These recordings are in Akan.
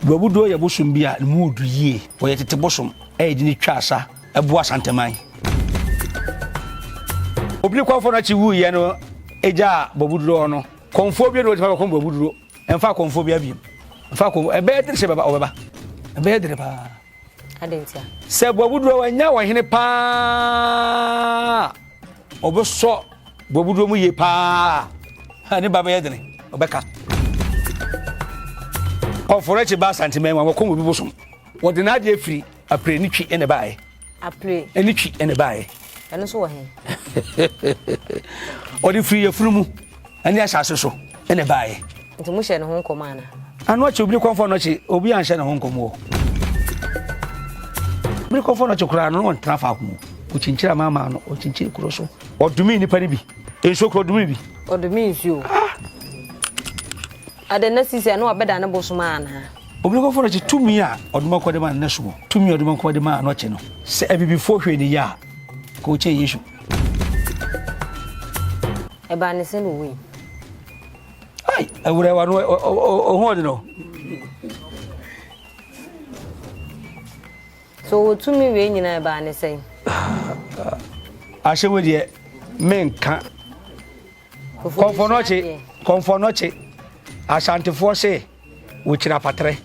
Boabuduo yɛ bosom bi a ne mu ɔdu yie. Ɔyɛ tete bosom a yɛde no twa asa boa Asanteman. Obiri kɔmfoɔ no akyi wuiɛ no gyaa Boabuduro hɔ no, kɔmfoɔ biara na ɔtumi abɛkɔm Boabuduro. Ɛmfa kɔmfoɔ biara biom. Ɛmfa kɔmfoɔ, ɛbɛyɛ dene sɛ ɔbɛba. Ɛbɛyɛ dene paa. Adɛn ntia? Sɛ Boabuduro wanya ɔhene paa, ɔbɛsɔ Boabuduro mu yie paa, ne ba bɛyɛ dene, ɔbɛka. Kɔmfoɔ no akyi ba Asanteman mu a, wɔkɔm obi bosom. Wɔde n'adeɛ firi Apire ne Twi na ɛbaeɛ. Apire. Ne Twi na ɛbaeɛ. Ɛno nso wɔ he? Ɔde firi yafunu mu ne asase so na ɛbaeɛ. Nti mo hyɛ ne ho nkɔm ana? Ano akyi obi kɔnfɔ no akyi obi anhyɛ ne ho nkɔm wɔ. Obi kɔnfɔ no akyi koraa no ɔntena faako mu. Ɔkyinkyiri amaamaa no ɔkyinkyiri kuro so. Ɔdome nnipa no bi. Nsuo koro ɔdome bi. Ɔdome nsuo. Ah. Ade na sisi ano ɔbɛda ne bosom ana? Obi kɔnfɔ no akyi tumi a ɔdoma kɔ de ma no ne soɔ. Tumi a ɔdoma kɔ de ma no akyi no sɛ abibifoɔ hwɛ ne yie a ka ɔkyɛn Yesu. Ɛbaa ne sɛ na owui. Ai, awura wa no ɔho ɔde no. So wɔtumi wei nyinaa ɛbaa ne sɛn? Ahyɛ wo deɛ menka. Kɔmfɔnɔkye, kɔmfɔnɔkye, Asantefoɔ se wɔkyiri apatrɛ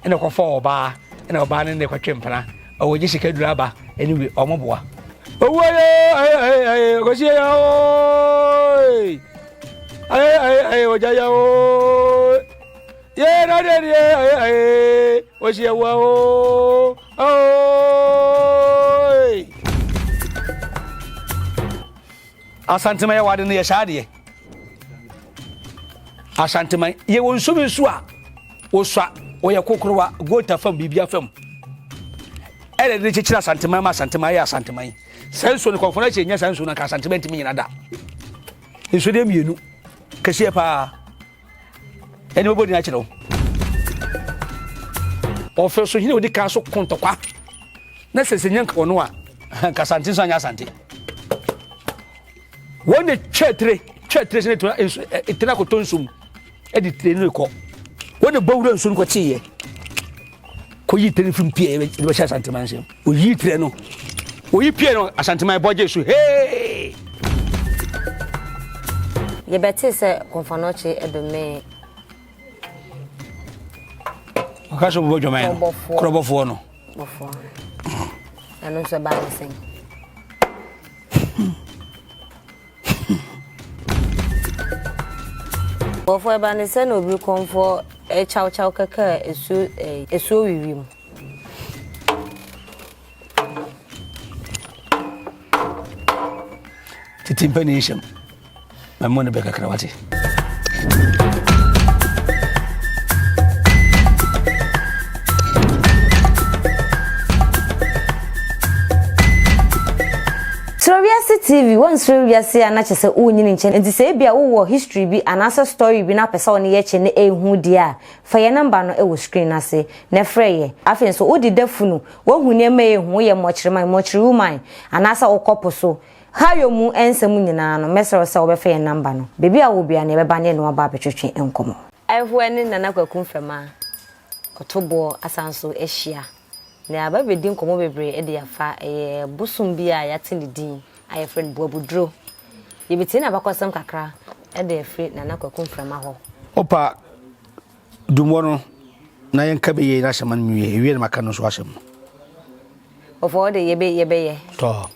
ɛna kɔfa ɔbaa ɛna ɔbaa no ne kɔtwe mpena ɔwɔ gye sika duru aba ɛne wi ɔmo boa. Owuo yɛ aye aye aye ɔkɔsi yɛ ooo aye aye aye ɔgya yɛ ooo yɛ na deɛ deɛ aye aye ɔsi yɛ wa ooo ooo. Asanteman yɛ wade no yɛ saa adeɛ. Asanteman yɛ wɔ nsu bi nso a wosua wɔyɛ kokorowa gota fam biribi fam ɛna de kyekyere Asanteman ma Asanteman yɛ Asanteman. Saa nsuo no kɔnfɔn akyi nyɛ saa nsuo no nka Asanteman ntumi nyina da. Nsuo deɛ mmienu kɛseɛ paa ɛne bɛbɔ din akyerɛ wo. Ɔfɛ so hene odi kan so ko ntɔkwa na sɛ sɛ nya nka ɔno a nka Asante nso anyɛ Asante. Wɔn de twɛ tire twɛ tire sɛ ne nsu tire akɔtɔ nsu mu ɛde tire no rekɔ. Wɔn de bɔ wura nsu no kɔkyeeɛ kɔyi tire no firi pie de bɛhyɛ Asanteman nsam. Oyi tire no oyi pie no Asanteman bɔ gye so hee. Yɛbɛtee sɛ Kɔmfanɔkye domee. Ɔka sɛ ɔbɛbɔ dwaman no korɔbɔfoɔ no. Bɔfoɔ no. Ɛno nso ɛbaa ne sɛn? Bɔfoɔ ɛbaa ne sɛ na obi kɔmfoɔ kyawkyaw kɛkɛ a esuo esuo wiwi mu. Tete mpanin nhyɛm. Mɛmmɔ ne bɛ kakra wate. Srɛ Wiase TV, Woansrɛ wiase a na kyerɛ sɛ wonyini nkyɛ nti sɛ ebia wowɔ history bi anaasɛ story bi na wopɛ sɛ wo ne yɛ kyɛ na ɛhu deɛ a, fa yɛn number no wɔ screen no ase na frɛ yɛ. Afei nso wode da funu, woahu nneɛma a ɛhu, woyɛ mmɔkyerɛman, mmɔkyere woman, anaasɛ wokɔ po so, Hayo mu nsɛm nyinaa no, mɛsrɛ wo sɛ wobɛfa yɛn namba no. Baabi a wowɔ biara no, yɛbɛba ne yɛne wo aba abɛtwetwe nkɔmmɔ. Ɛhoɛ ne Nana Kwaku Mframa Ɔtoboɔ asan nso ahyia, na yɛaba abɛdi nkɔmmɔ bebree de afa ɛyɛ bosom bi a yɛate ne din a yɛfrɛ no Boabuduro. Yɛbɛtie n'abakɔsɛm kakra de afiri Nana Kwaku Mframa hɔ. Opa dumɔ no na yɛnka bɛyɛ n'asɛm no nwie, ewie na maka no nso asɛm no. Ɔfɔ ɔde yɛbɛ yɛbɛyɛ. Tɔɔ.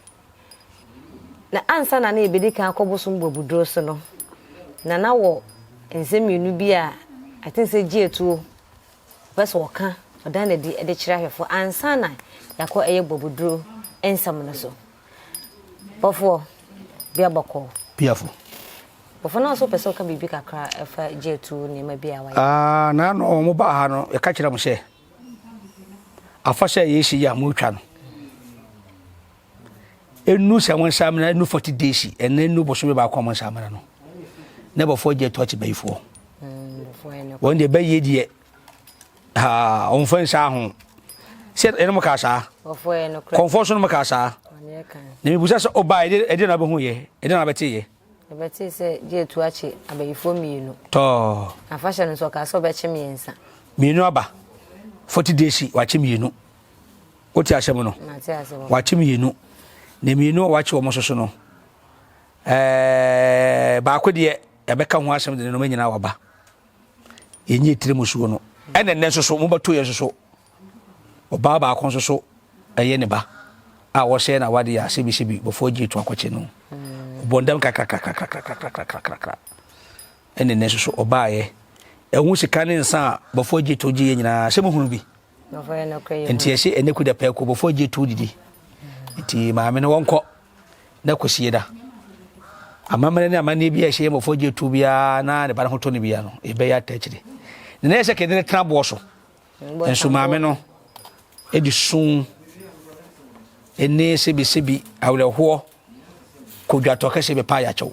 Na ansa na na yɛbɛdi kan akɔ bosom bɔbuduro so no, na na wɔ nsɛm mmienu bi a I think sɛ gye atuo ɔpɛ sɛ ɔka ɔdan no adi de kyerɛ ahwɛfoɔ ansa na yɛakɔ ɛyɛ bɔbuduro nsɛm no so. Bɔfoɔ, bia bɔkɔɔ. Biafo. Bɔfoɔ na nso wopɛ sɛ ɔka biribi kakra ɛfa gye atuo nneɛma bi a wayɛ. Ah, na ano wɔn baa ha no, yɛka kyerɛ mo sɛ afahyɛ a yɛsi yi a motwa no ɛnu sɛ mo nsa amena ɛnu 40 days ɛnɛ ɛnu bosome baako a mo nsa amena no na bɔfoɔ gye to akyi bayifoɔ mm, wɔn deɛ bɛyie deɛ haa ɔmfa nsa ho sɛ ɛne mo kaa saa kɔnfoɔ so no mo kaa saa na mebusa sɛ ɔbaa ɛdeɛ na wobɛhu yɛ ɛdeɛ na wobɛte yɛ Yɛbɛtee sɛ gye atu akye abayifoɔ mmienu. Tɔɔ. Afahyɛ no nso ɔkaa sɛ ɔbɛkye mmiɛnsa. Mmienu aba. 40 days wakye mmienu. Wote asɛm no? Wakye mmienu. Na mmienu a wakye wɔn soso no, ɛɛ baako deɛ yɛbɛka ho asɛm de ne nneɛma nyinaa waba. Yɛnyɛ tiri mu suo no. Ɛna nnɛ nso so mobɛto yɛn nso so. Ɔbaa baako nso so ɛyɛ ne ba a wɔsɛe na wade yɛ asɛbisɛbi bɔfoɔ gye to akɔkye no. Ɔbɔ ndam kakrakrakrakrakrakrakrakra. Ɛna nnɛ nso so ɔbaayɛ. Ɛho sika ne nsa a bɔfoɔ gye to gye yɛ nyinaa sɛ mohunu bi. Nti ɛsɛ ɛnɛ kuda pɛɛko bɔfoɔ gye to didi. Nti maame no wɔnkɔ na kwasie da. Amammerɛ ne amanneɛ bi a ɛhyɛ yɛn bɔfoɔ gye to biara na ne ba no ho tɔ no biara no yɛbɛyɛ ata akyire. Na na ɛsɛ kɛde no tena boɔ so. Nso maame no de su ne sebisebi awerɛhoɔ kɔ dwatɔ kɛseɛ bɛpa ayakyɛw.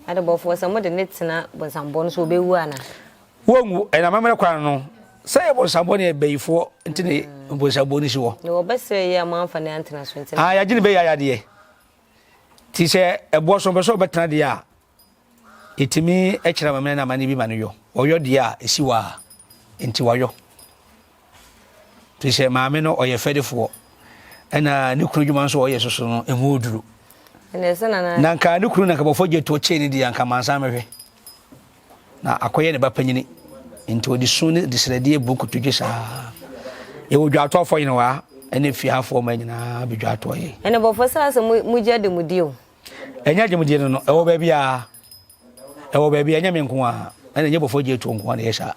Adebɔfoɔ sɛ mode ne tena bonsambɔ no so ɔbɛwu ana? Wɔnwu, ɛna amammerɛ kwan no sɛ yɛ bonsambɔ ne bayifoɔ nti ne bonsambɔ no si hɔ. Na wɔbɛsrɛ yɛ a moamfa ne antena so nti. Ah, yɛagye ne bɛyɛ ayadeɛ. Nti sɛ ɛboɔ so ɔpɛ sɛ ɔbɛtena deɛ a, Yɛtumi kyerɛ amammerɛ ne amanneɛ bi ma no yɔ. Ɔyɔ deɛ a, ɛsi hɔ ara. Nti wayɔ. Firi sɛ maame no ɔyɛ fɛdefoɔ. Ɛna ne kunu adwuma nso ɔyɛ soso no, ɛmu ɔduru. Na nka ne kunu na nka bɔfɔ gye to kyee ne deɛ anka mansan mɛhwɛ. Na akɔyɛ ne ba panyini. Nti ɔde su ne de srɛdeɛ bu nkotodwe saa. Yɛwɔ dwatoafoɔ nyinaa ɛne fiafoɔ ma nyinaa bɛdwatoɔ yɛ. Ɛne bɔfɔ saa sɛ mogya de mu di o. Ɛnyɛ agyemudie no no, ɛwɔ baabi a, ɛwɔ baabi a, ɛnyɛ me nko a, ɛna ɛnyɛ bɔfo gye tuo nko a na ɛyɛ saa.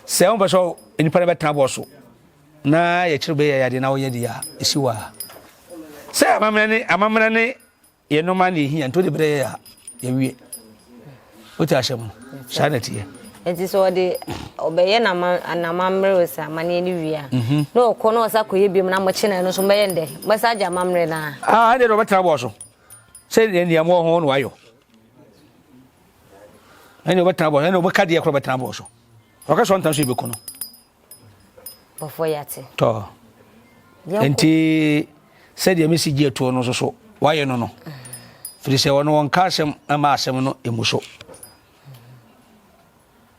Sɛ wɔn pɛ sɛ nipa no bɛtena bɔ so na yɛkyerɛ bɛyɛ yadeɛ na wɔyɛ deɛ a, ɛsi wɔ a. Sɛ amammerɛ ne amammerɛ ne yɛn nneɛma na ɛhia nti wode berɛ yɛ a yɛwie. Wote asɛm no? Saa na ɛteɛ. Nti sɛ ɔde ɔbɛyɛ n'amammerɛ sɛ amanneɛ no wie a mhm. na ɔkɔ na ɔsa kɔyɛ biom na mokye no ɛno nso mobɛyɛ ndɛ mobɛsa agye amammerɛ no a. Ah, ɛdeɛ deɛ ɔbɛtena bɔɔ so sɛ deɛ nea mowɔ ho no wayɔ ɛne ɔbɛtena bɔɔ ɛne ɔbɛka deɛ korɔ ɔbɛtena bɔɔ so ɔka sɛ ɔntena so yɛbɛku no. Bɔfoɔ yɛate. Tɔ. Nti sɛdeɛ mesi gye atuo no nso so wayɛ no no. Firi sɛ ɔno ɔnka asɛm ma asɛm no emu so.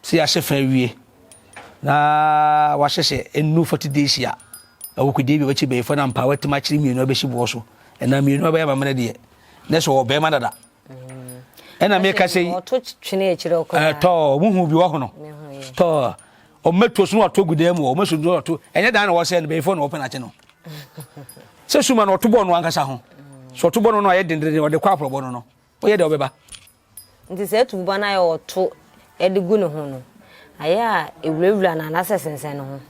Sɛ yɛahyɛ fa awie na wahyɛ sɛ ɛnnu 40 days a awukudeɛ bi bɛkyi bɛyifoɔ na mpa watumi akyere mmienu abɛsi boɔ so ɛna mmienu abɛyɛ amammerɛ deɛ na sɛ ɔwɔ bɛrima dada ɛna meka sɛ tɔ muhu bi wɔ ho no tɔ ɔmɛtuo so na wato gu dan mu ɔmɛ so wato ɛnyɛ dan na wɔsɛ no bɛyifoɔ na wɔpɛ n'akye no sɛ suma na ɔto bɔɔ no ankasa ho sɛ ɔto bɔ no no ayɛ dendenden ɔde kɔ aporɔbɔ no no woyɛ dɛ ɔbɛba nti sɛ atu ba no ayɛ ɔto ɛde gu ne ho no ayɛ a ewurawura no anaasɛ sensɛn ne ho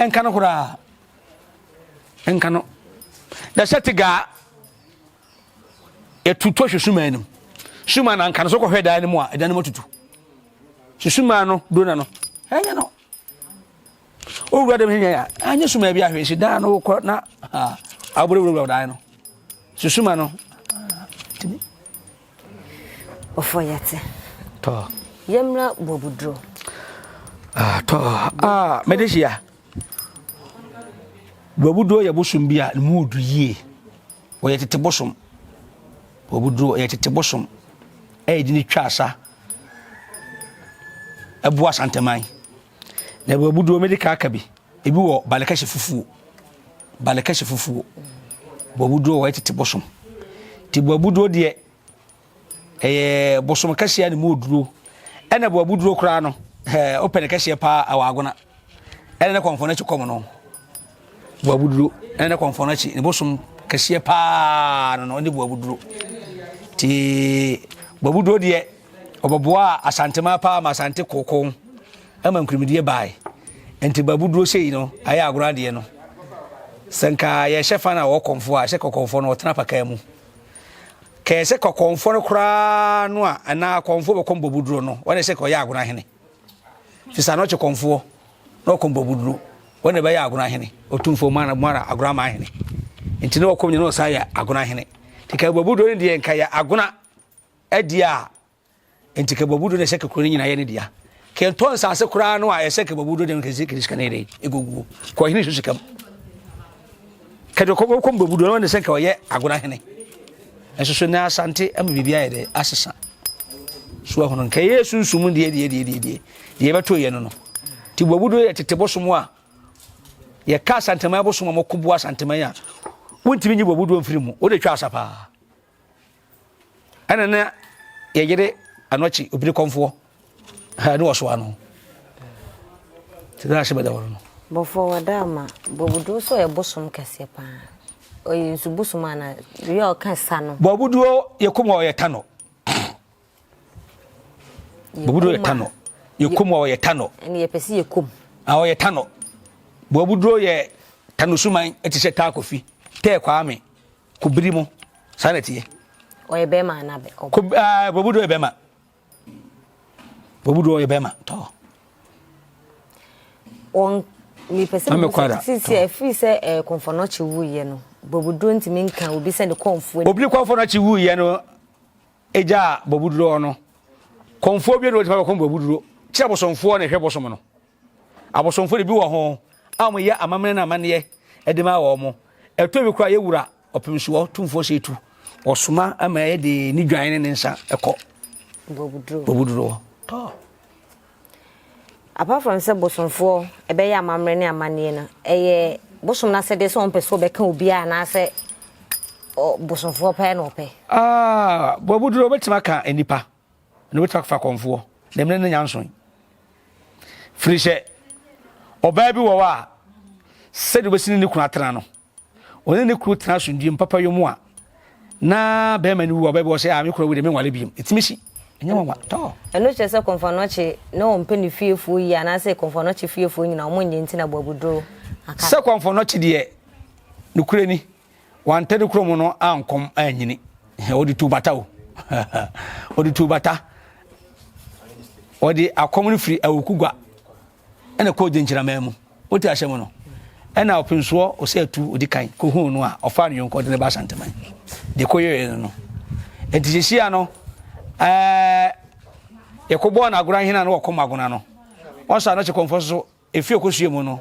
ɛnka no koraa ɛnka no na sɛ te gaa Yɛtutu ahwɛ sumaa no mu. Sumaa no anka no sɛ kɔhwɛ dan no mu a, ɛdan no mu atutu. Sɛ sumaa no dona no, ɛnyɛ no. Owura dɛm hɛnyɛ a, anyɛ sumaa bi ahwɛ si dan no wokɔ na abɔrɔwura dan no. Sɛ sumaa no, tumi. Ɔfɔ yɛte. Tɔ. Yɛmmra bɔbuduro. Ah, tɔ. Ah, mede hyia. Bɔbuduro yɛ bosom bi a ne mu odu yie. Wɔyɛ tete bosom. Wɔbuduro ɔyɛ tete bosom a yɛde no twa asa ɛboa Asanteman. Na wɔbuduro mede ka aka bi. Ebi wɔ Balekɛse fufuo. Balekɛse fufuo. Wɔbuduro wɔyɛ tete bosom. Nti wɔbuduro deɛ Ɛyɛ bosom kɛseɛ a ne mu oduro. Ɛna boabuduro koraa no, ɛɛ wopɛ ne kɛseɛ paa ɛwɔ agona. Ɛna ne kɔnfɔ no akyi kɔm no. Boabuduro ɛna ne kɔnfɔ no akyi ne bosom kɛseɛ paa no no ne boabuduro. Ti boabuduro deɛ ɔbɛboa Asantema paa ma Asante koko ɛma nkurimdie bae. Nti boabuduro sei no ayɛ agona deɛ no. Sɛ nka yɛhyɛ fa na wɔkɔnfo a, ɛsɛ kɔkɔnfo no ɔtena pakaa mu. Kɛyɛ sɛ kɔkɔnfoɔ no koraa no a anaa akɔnfoɔ bɛkɔm bɔbuduro no wɔn sɛ kɔyɛ agona hene fisa no ɔkye kɔnfoɔ na ɔkɔm bɔbuduro wɔn na ɛbɛyɛ agona hene ɔtumfoɔ mu ara mu ara agona ama hene nti na ɔkɔm nyina ɔsan yɛ agona hene nti ka bɔbuduro no deɛ nka yɛ agona adi a Enti kɛbɔbudo na ɛsɛ kɛ kuro no nyinaa yɛ ne dea. Kɛntɔ nsase koraa no a ɛsɛ kɛbɔbudo deɛ no kɛsɛ kɛde sika no yɛ dɛ ɛguguo. Kɔ ɔhene so sika mu. Kɛde kɔ kɔ mbɔbudo no ne sɛ kɛ ɔyɛ agona hene. Nso so na asante ama biribi ayɛ dɛ asesa. So ahono nkɛ yɛ sunsum deɛ deɛ deɛ deɛ deɛ deɛ ɛbɛto yɛ no no. Ti bɔbudo yɛ tete bosom a. Yɛka Asanteman abosom a wɔko boa Asanteman a, wontumi nyi Boabuduo mfiri mu. Wode twa asa paa. Ɛna na yɛyere Anɔkye obiri kɔmfoɔ ne wɔsoa no. Nti na ahyɛ bɛda wɔn no. Bɔfoɔ wada ama Boabuduo nso yɛ bosom kɛseɛ paa. Ɔyɛ nsu bosom ana wia a ɔka sa no. Boabuduo yɛ kum a ɔyɛ tanɔ. Boabuduro yɛ tanɔ. Yɛ kum a ɔyɛ tanɔ. Ɛne yɛpɛ sɛ yɛ kum. A ɔyɛ tanɔ. Boabuduro yɛ tanɔ suman ɛte sɛ taa kofi, tɛɛ kwame, kobiri mu. Saa na ɛteɛ. Ɔyɛ bɛrima anaa bɛ? Kob ɛɛ boabuduro yɛ bɛrima. Boabuduro yɛ bɛrima tɔ. Wɔn mepɛ sɛ mebisa sisi a ɛfiri sɛ ɛɛ kɔnfɔnɔkye wuiɛ no boabuduro ntumi nka obi sɛ ne kɔnfoɔ. Obi kɔnfɔnɔkye wuiɛ no. Egya a bɔbuduro no, kɔmfoɔ bi na ɔtumi abɛkɔm bɔbuduro. Kyerɛ abosomfoɔ na ɛhwɛ bosom no. Abosomfoɔ de bi wɔ ho a wɔyɛ amammerɛ ne amanneɛ de ma wɔn. Ɛtɔ bi koraa yɛwura ɔpemsoɔ tumfoɔ sɛ etu. Ɔsoma ma yɛde ne dwan ne ne nsa kɔ bɔbuduro. Tɔ. Apart from sɛ bosomfoɔ ɛbɛyɛ amammerɛ ne amanneɛ no, ɛyɛ bosom no asɛdeɛ sɛ ɔmpɛ sɛ ɔbɛka obiara anaasɛ bosomfoɔ pɛɛ na ɔpɛ? Ah, bɔbuduro obɛtumi aka nnipa na obɛtumi afa kɔmfoɔ na mmerɛ no nyanso firi sɛ ɔbaa bi wɔ hɔ a sɛdeɛ wobɛsi ne ne kunu atena no Ɔne ne kunu tena asomdwoe mu papayɔ mu a, na bɛrima no wu a, ɔbɛbɔ sɛ, ah, me kunu awu de, menware biom. Ɛtumi si. Ɛnyɛ nwanwa. Tɔ. Ɛno kyerɛ sɛ Kɔmfoanɔkye na ɔmpɛ ne fiefoɔ yie anaasɛ Kɔmfoanɔkye fiefoɔ nyinaa wɔn nyɛ nti na Boabuduro aka no. Sɛ Kɔmfoanɔkye deɛ, nokorɛ ni, wantɛ ne kurom no ankɔm anyini. Ɔde tuu bata o. Ɔde tuu bata. Ɔde akɔm no firi Awukugua ɛna kɔɔ Gyenkyeraman mu. Wote asɛm no? Ɛna ɔpensoɔ ɔsɛ atu ɔdi kan kɔhuu no a ɔfaa no yɔnko ɔde no ba Asanteman. Deɛ kɔyɛɛ no no. Nti sesia no ɛɛ yɛkɔbɔɔ no agona hene a na wɔkɔm agona no. Ɔsa no kye kɔmfɔ so efie ɔkɔsua mu no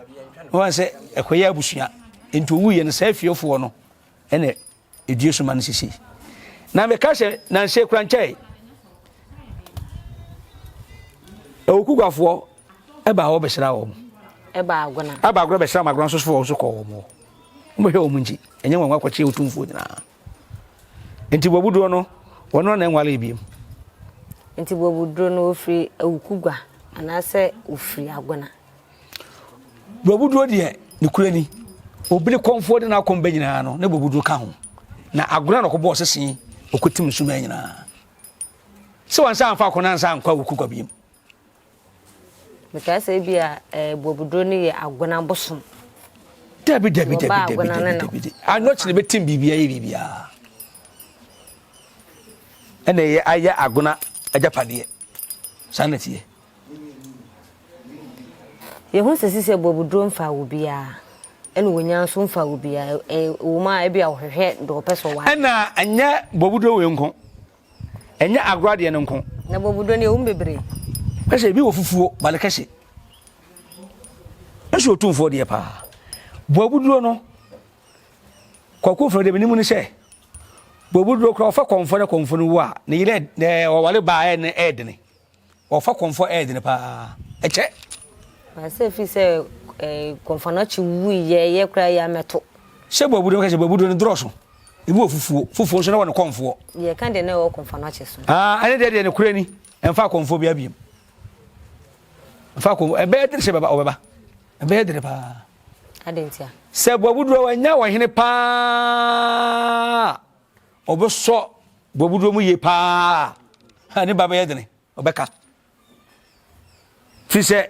na wɔn sɛ ɛkɔyɛ abusua. Nti owuiɛ no saa efiefoɔ no ɛna Edue so ma no sisi. Na meka sɛ nansa kura nkyɛe. Awukuguafoɔ ɛba hɔ bɛsra wɔn. Ɛba agona. Ɛba agona bɛsra wɔn agona nso sofoɔ nso kɔ wɔn hɔ. Wɔbɛhwɛ wɔn nti ɛnyɛ wɔn akɔkye otumfoɔ nyinaa. Nti wɔbuduro no wɔn na ɛnwale ebiem. Nti wɔbuduro no ofiri awukugua anaasɛ ofiri agona. Boboduro deɛ, nokorɛ ni, obi ne kɔmfoɔ de n'akɔm bɛ nyinaa no, ne boboduro ka ho. Na agorɔ na ɔkɔbɔɔ sese ɔkɔtim nsumaa nyinaa. Sɛ wansa amfa akɔnɔ ansa ankɔ awuku kwa biem. Mekaa sɛ ebi a eh, boboduro no yɛ agona bosom. Dabi dabi dabi dabi dabi dabi dabi. Ano kyerɛ bɛtim biribiara yɛ biribiara. Ɛna ɛyɛ ayɛ agona agyapadeɛ. Saa na ɛteɛ. Yɛhu sɛ sisi abɔbuduro mfa obiara, ɛna wɔnya nso mfa obiara. Ɛwɔ mu a ebi a wɔhwehwɛ deɛ wɔpɛ sɛ wɔware. Ɛna ɛnyɛ bɔbuduro wei nko, ɛnyɛ agorɔ adeɛ no nko. Na bɔbuduro no ɛwɔ mu bebree. Ɛsɛ ebi wɔ fufuo, bale kɛse. Ɛsɛ otumfoɔ deɛ paa. Bɔbuduro no, kwaku fɛn deɛ menim ne sɛ, bɔbuduro koraa ɔfa kɔnfoɔ na kɔnfoɔ no wu a, ne yere ɔware baa ɛne ɛɛdene. Wɔfa kɔmfɔ ɛyɛ dene paa. Ɛkyɛ. Sɛ fi sɛ kɔmfɔ no akyi wui yɛ yɛ kura yɛ amɛto. Sɛ bɔ abudo kɛsɛ bɔ abudo no drɔso. Ebi wɔ fufuo. Fufuo nso na wɔ ne kɔmfoɔ. Yɛ ka deɛ na ɛwɔ kɔmfɔ no akyi so. Ah, ɛne deɛ deɛ ne kura ni. Ɛmfa kɔmfoɔ bi abiem. Ɛmfa kɔmfoɔ. Ɛbɛyɛ dene sɛ bɛba ɔbɛba. Ɛbɛyɛ dene paa. Adɛn ntia? Sɛ bɔ abudo wanya ɔhene paa. Ɔbɛsɔ bɔ abudo mu yie paa. Ne ba bɛyɛ dene. Ɔbɛka. Firi sɛ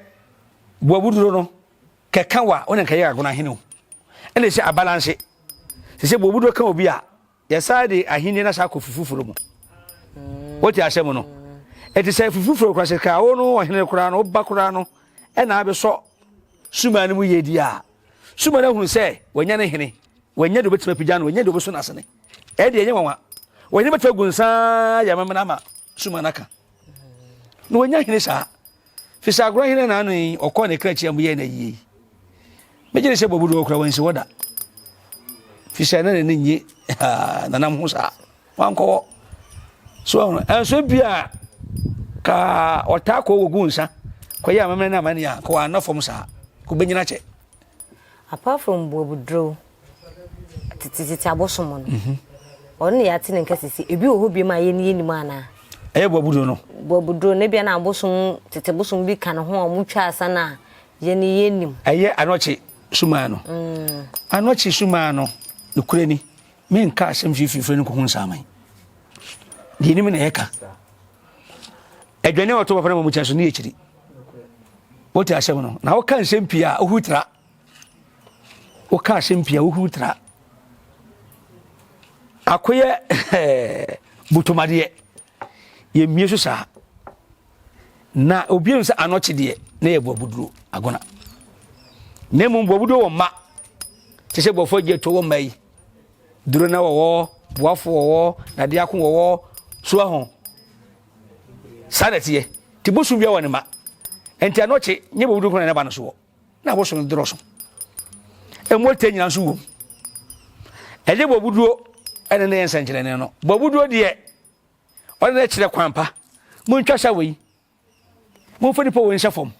boabuduro no kɛka wa wo na nka yɛ agona ahene o. Ɛna ɛsɛ abalanse. Sɛ sɛ boabuduro ka obi a, yɛsan de ahenni no asa akɔ fufufuro mu. Wote asɛm no? Ɛte sɛ fufufuro koraa sɛ ka wo no ɔhene koraa no woba koraa no ɛna abɛsɔ suma no mu yie di a, suma no ahunu sɛ wanya ne hene, wanya deɛ obɛtumi apagya no, wanya deɛ obɛso n'asene. Ɛdeɛ ɛnyɛ nwanwa. Wɔnyɛ bɛtumi agu nsa yɛ amamena ama suma no aka. Na wɔnya hene saa. Fi sɛ agorɔ hene na ano yi ɔkɔɔ ne kra akyi a moyɛɛ no ayie yi. Megye de sɛ bɔbu deɛ ɔkora wansi hɔ da. Fi sɛ na n'ani nye nanam ho saa. Wankɔwɔ. So ɔno ɛnso bi a ka ɔtaa kɔ wɔ gu nsa kɔyɛ amamena no amane a kɔ anna fam saa. Kɔbɛnyina kyɛ. Apart from Buabuduro, tete tete abosom no, ɔno na yɛate ne nka sisi. Ebi wɔ hɔ biom a yɛn yɛnnim anaa? Ɛyɛ Buabuduro no. Buabuduro no, ebia na abosom, tete bosom bi ka ne ho a wɔtwa asa no a yɛn yɛnnim. Ɛyɛ Anɔkye Sumaa no. Anɔkye Sumaa no, nokorɛ ni, menka asɛm fiifii no nkɔhu nsaman. Deɛ nim na yɛka. Adwane a wɔto papa no ma mu kyɛn so ne yɛkyiri. Wote asɛm no? Na woka nsɛm pii a, wohu tra. Woka asɛm pii a, wohu tra. Akoyɛ butomadeɛ, yɛmmie so saa. Na obi sɛ anɔkye deɛ, na yɛ boabuduro agona. Na mmom boabuduro wɔ mma, te sɛ boafo agye to wɔ mma yi. Duro na wɔwɔ, boafo wɔwɔ, nadeako wɔwɔ, so aho. Saa na ɛteɛ. Nti bosom biara wɔ ne mma. Nti anɔkye nyɛ bɔwudu nko na ne ba no so wɔ. Na abosom no dorɔso. Mmɔtɛ nyinaa nso wom. Ɛnyɛ bɔbuduo ɛne ne yɛ nsɛnkyerɛnne no. Bɔbuduo deɛ ɔne ne kyerɛ kwan pa. Montwa hyɛ wei. Momfa nipa wei nhyɛ fam.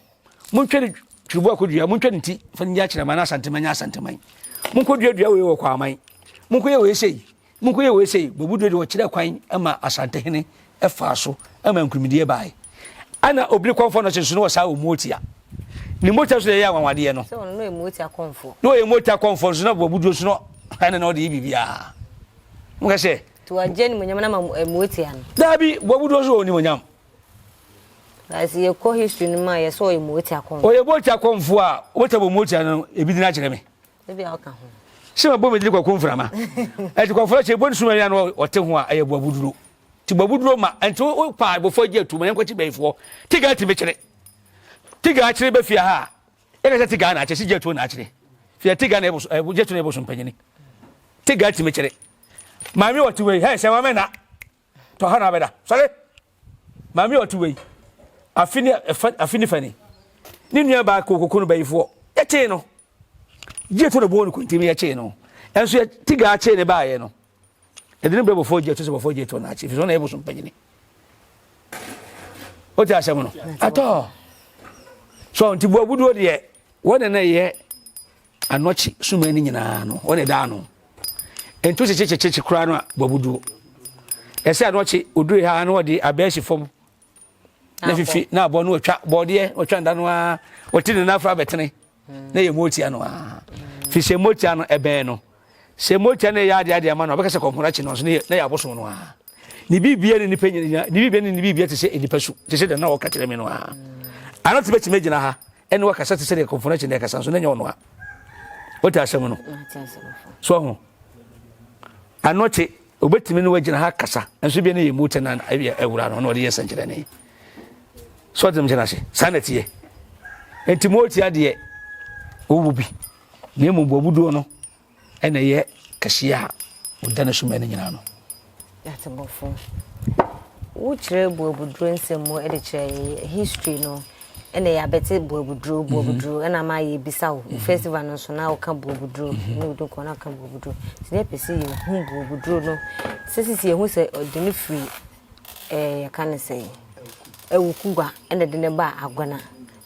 Montwa ne twiribo akɔdua. Montwa ne ti fa ne akyerɛman na asanteman nyɛ asanteman. Monkɔdua dua wei wɔ kwaman. Monkɔyɛ wei sei. Monkɔyɛ wei sei. Bɔbuduo deɛ ɔkyerɛ kwan ma asantehene faa so ma nkunimdie baeɛ. Ɛna obiri kɔmfoɔ no nso no wɔ saa ɔmuotia. Ne motia nso yɛ anwanwadeɛ no. Sɛ ɔno no yɛ motia kɔmfoɔ. Na ɔyɛ motia kɔmfoɔ nso na bɔbuduo nso no ɛna na ɔde yɛ biribiara. Moka sɛ. Nti wagye animuonyam no ama motia no. Daabi, bɔbuduo nso wɔ animuonyam. As yɛkɔ history no mu a yɛsɛ ɔyɛ motia kɔmfoɔ. Ɔyɛ motia kɔmfoɔ a wobɛtumi abɔ motia no ebi din akyerɛ me. Ebi a ɔka ho. Sɛ mabɔ me din kwaku mframa. Ɛti kɔmfoɔ kyɛ bɔ ne suma no ɔte ho a ɛyɛ boabuduro. Ti boabuduro ma ɛnti wo pa abɔfoɔ agye atum ɛyɛ nkɔkye bɛyifoɔ. Tiga ti mekyere. Tiga akyere bɛ fie ha a yɛka sɛ tiga na akyere si gye atuo na akyere. Fie tiga na ɛbɔ gye atuo na ɛbɔ so mpanyini. Tiga ti mekyere. Maame ɔte wei hɛ sɛ maame na tɔ ha na abɛda sɔre. Maame a ɔte wei, afe ne ɛfa afe ne fa ni. Ne nua baa kokoko no bayifoɔ. Yɛkyee no. Gye to no bɔɔ no kuntim yɛkyee no. Ɛnso yɛ tiga akyee ne baayɛ no. Yɛde ne brɛ bɔfoɔ gye to sɛ bɔfoɔ gye to no akye. Fi so na yɛ bosom panyini. Wote asɛm no? Atɔ. So nti buabuduo deɛ wɔn na ɛyɛ Anɔkye suma no nyinaa no, wɔn na ɛda ano. Nto kyekyekyekye koraa no a wabuduo. Ɛsɛ anɔkye oduru ha na wɔde abɛɛ si fam na fifi na abɔ no wɔtwa bɔɔdeɛ wɔtwa nda no ara wɔte ne nan afra abɛtene na yɛ motia no ara fi sɛ motia no ɛbɛn no sɛ motia no yɛ adeɛ adeɛ ama no ɔbɛka sɛ kɔnkɔn akyi no nso na yɛ abosom no ara ne biribia ne nipa nyina ne biribia ne ne biribia te sɛ nipa su te sɛ deɛ na ɔka kyerɛ me no ara ano te bɛtumi agyina ha ɛne wakasa te sɛ deɛ kɔmfono akyi na ɛkasa nso na nyɛ ɔno a wote asɛm no so ho ano kye obetumi ne wagyina ha kasa nso bi ne yɛ mu te na awura no na ɔde yɛ sɛnkyerɛnne so ɔde nkyɛn ase saa na ɛteɛ nti mo tia deɛ ɔwɔ bi na emu bɔ buduo no Ɛna ɛyɛ kɛseɛ a ɔda ne soma no nyinaa no. Atebɔfo, wokyerɛ Buabuduro nsɛm mu de kyerɛ yɛn history no ɛna yɛabɛte Buabuduro mhm. Buabuduro ɛna ama yɛbisa wo mhm. festival no nso na woka Buabuduro mhm. ne wodi nkɔmɔ na woka Buabuduro nti na yɛpɛ sɛ yɛhu Buabuduro no sɛ sisi yɛhu sɛ ɔde no firi ɛɛ yɛka ne sɛ Awukugua ɛna de ne ba Agona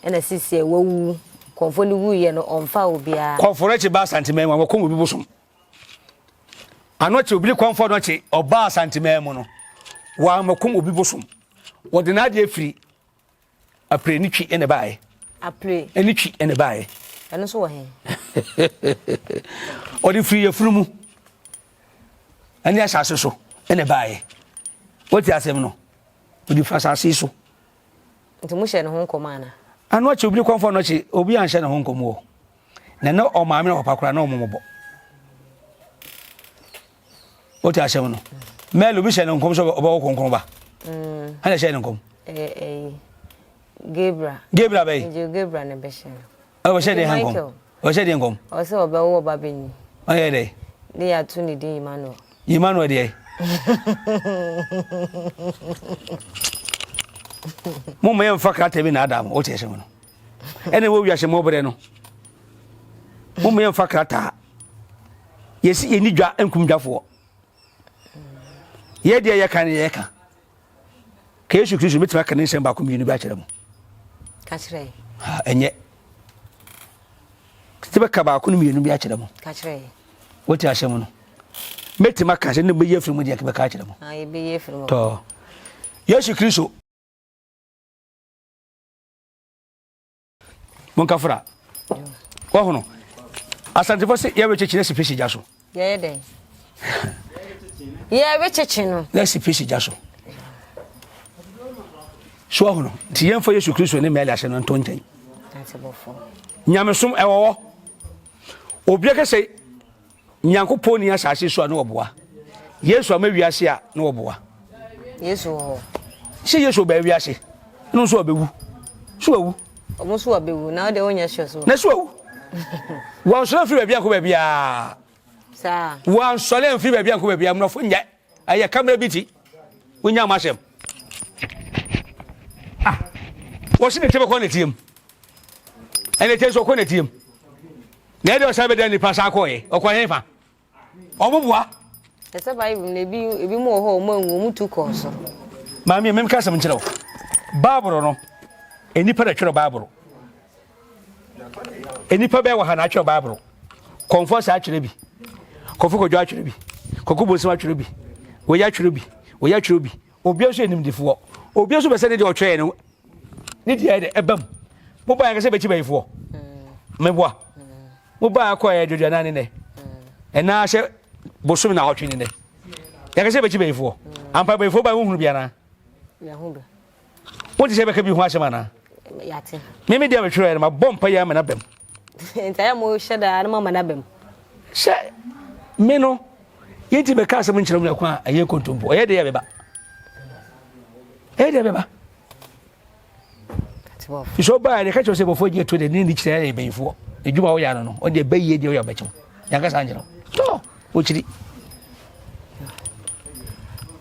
Ɛna sisiɛ wawu. Kɔmfoɔ no wuiɛ no ɔmfaa obiara. Kɔmfoɔ no akyi baa Asanteman mu a wɔkɔm obi bosom. Anɔkye obi ne kɔmfoɔ no akyi ɔbaa Asanteman mu no wɔammɛkɔm obi bosom. Wɔde n'adeɛ firi Apire ne Twi na ɛbaeɛ. Apire. Ne Twi na ɛbaeɛ. Ɛno nso wɔ he? Ɔde firi yafunu mu ɛne asase so na ɛbaeɛ. Wote asɛm no? Ɔde firi asase so. Nti mo hyɛ ne ho nkɔm ana? Ano akyi obi kɔnfɔ no akyi obi anhyɛ ne ho nkɔm o. Na ne ɔmaame na papa koraa na ɔmo mɔbɔ. Wote asɛm no? Mɛl obi hyɛ ne nkɔm sɛ ɔbɛwɔ kronkron ba. Mm. Ɛna hyɛ ne nkɔm. Ɛɛ ɛyi Gabriel. Gabriel bɛyi. Angel Gabriel na ɛbɛhyɛ no. Ɔbɛhyɛ deɛ nkɔm. Ɔhyɛ deɛ nkɔm. Ɔsɛ ɔbɛwo ɔba bɛnyi. Ɔyɛ dɛ. Ne yɛato ne din Emmanuel. Emmanuel deɛ. Mo mma yɛmfa krataa bi na ada mo wote ɛsɛm no. Ɛna ɛwɔ wiase mo brɛ no. Mo mma yɛmfa krataa. Yɛsi yɛni dwa nkum dwafoɔ. Yɛ deɛ yɛka ne yɛka. Ka Yesu Kristo mɛtumi aka ne nsɛm baako mmienu bi akyerɛ mo. Ka kyerɛ. Ɛnyɛ. Sɛ bɛka baako no mmienu bi akyerɛ mo. Ka kyerɛ yɛ. Wote asɛm no. Mɛtumi aka sɛ ne bɛyi afiri mu deɛ bɛka akyerɛ mo. Ah, yɛbɛyi afiri mu. Tɔ. Yesu Kristo. Monka fra. Wɔhono. Asantefo se yɛrekyekye na si pesi gya so. Yɛyɛ dɛn? Yɛrekyekye no. Na si pesi gya so. So ɔhono. Nti yɛmfa Yesu Kristo ne Mary asɛm no nto nkyɛn. Nyamesom ɛwɔ hɔ. Obi aka sɛ Nyankopɔn ni asase so a na ɔboa. Yesu ama wiase a na ɔboa. Yesu wɔ hɔ. Sɛ Yesu ɔbaa wiase, no nso ɔbɛwu. So wawu. Ɔmo nso ɔbɛwu na ɔde ɔnyɛ sure so. Na so wawu. Wɔnsɔre mfiri baabi ankɔ baabi a. Saa. Wɔnsɔre mfiri baabi ankɔ baabi a mmorɔfo nyɛ. Ɛyɛ kamera bi ti. Wonya mo asɛm. Ah. Wɔsi ne ti bɛkɔ ne tiam. Ɛna ti nso ɔkɔ ne tiam. Na ɛde ɔsan bɛda nipa san kɔɛ. Ɔkɔ he fa? Ɔmo boa. Ɛsɛ Bible no ebi ebi mu wɔ hɔ ɔmo anwu ɔmo tu kɔɔ so. Maame mɛmka asɛm nkyerɛ wo. Bible no, nnipa na twerɛ Bible. Nnipa bɛyɛ wɔ ha na atwerɛ Bible. Kɔmfoɔ saa atwerɛ bi. Kɔfo kɔdwo atwerɛ bi. Kɔkɔ bonsam atwerɛ bi. Wɔyɛ atwerɛ bi. Wɔyɛ atwerɛ bi. Obiara nso yɛ nimdefoɔ. Obiara nso bɛ sɛ ne deɛ ɔtwerɛ no ne deɛ ɛde ɛba mu. Mo baa yɛn sɛ bɛkyi bɛyifoɔ. Meboa. Mo baa kɔ yɛ dwodwo nan ne nɛ. Ɛnaa sɛ bosom na ɔtwe ne nɛ. Yɛn sɛ bɛkyi bɛyifoɔ. Ampa bɛyifoɔ ba wohunu bi anaa? Wote sɛ bɛka bi ho asɛm anaa? Yɛate. Me me deɛ metwerɛ no mabɔ mpa yi ama no abam. Nti ayɛ mo hyɛ daa no mama no abam. Sɛ me no yɛnti bɛka asɛm nkyerɛ mu ɛko a ɛyɛ kontompo ɛyɛ deɛ ɛbɛba. Ɛyɛ deɛ ɛbɛba. Sɛ ɔbaa yɛ ka kyerɛ sɛ bɔfoɔ gye to de ne ne kyerɛ yɛ bɛyifoɔ adwuma woyɛ ano no ɔde ɛbɛyie deɛ ɔyɛ ɔbɛkyɛw yɛnkasa nkyerɛ wo tɔ wokyiri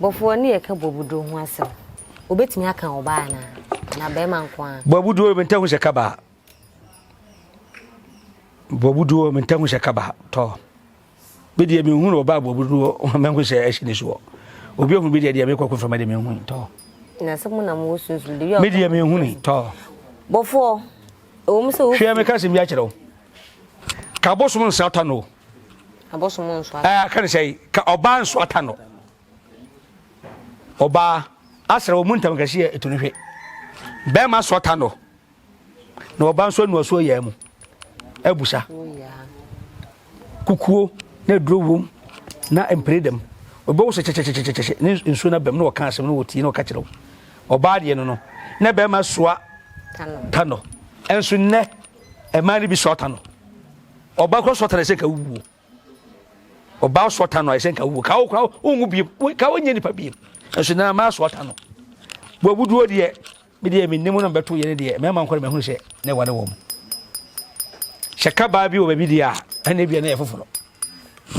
Bɔfoɔ ne yɛka bɔbuduro ho asɛm. Obetumi aka ɔbaa anaa? Anaa bɛrima nko ara? Bɔbuduro menta hu sɛ kabaa. Bɔbuduro menta hu sɛ kabaa tɔ. Bi deɛ menhu no ɔbaa bɔbuduro mɛnhu sɛ ɛhyɛ ne soɔ. Obi ahu bi deɛ deɛ mekɔ ko fama deɛ menhu tɔ. Na sɛ mo na mo wɔ sunsun de. Me deɛ menhu ne tɔ. Bɔfoɔ ɛwɔ mu sɛ wo. Hwɛ meka sɛm bi akyerɛ wo. Ka bosom nsa ta no. Abosom nso ata. Ɛɛ ka ne sɛ ka ɔbaa nso ata no. Ɔbaa asrɛ wɔ mu ntam kɛse yɛ etu no hwɛ. Bɛrima so ata no. Na ɔbaa nso anu ɔso yɛ mu. Abusa. Kukuo na aduro wom na mpire dɛm. Ɔbɛwo sɛ kyɛkyɛkyɛkyɛkyɛ ne nsuo no abam na ɔka asɛm na ɔtie na ɔka kyerɛ wo. Ɔbaa deɛ no no na bɛrima soa tanɔ. Ɛnso nnɛ mmaa no bi soa tanɔ. Ɔbaa kora soa tanɔ ɛsɛ nka wuo. Ɔbaa soa tanɔ ɛsɛ nka wuo. Ka wo kora wonwu biem. Ka wonyɛ nipa biem. Ɛnso nnɛ mmaa soa tanɔ. Wɔawuduo deɛ Me deɛ mennim na mebɛto yɛ ne deɛ mmarima nkɔ na mahunu sɛ na ɛware wɔn. Sɛ ka baa bi wɔ baabi deɛ a ɛna ebia na ɛyɛ foforɔ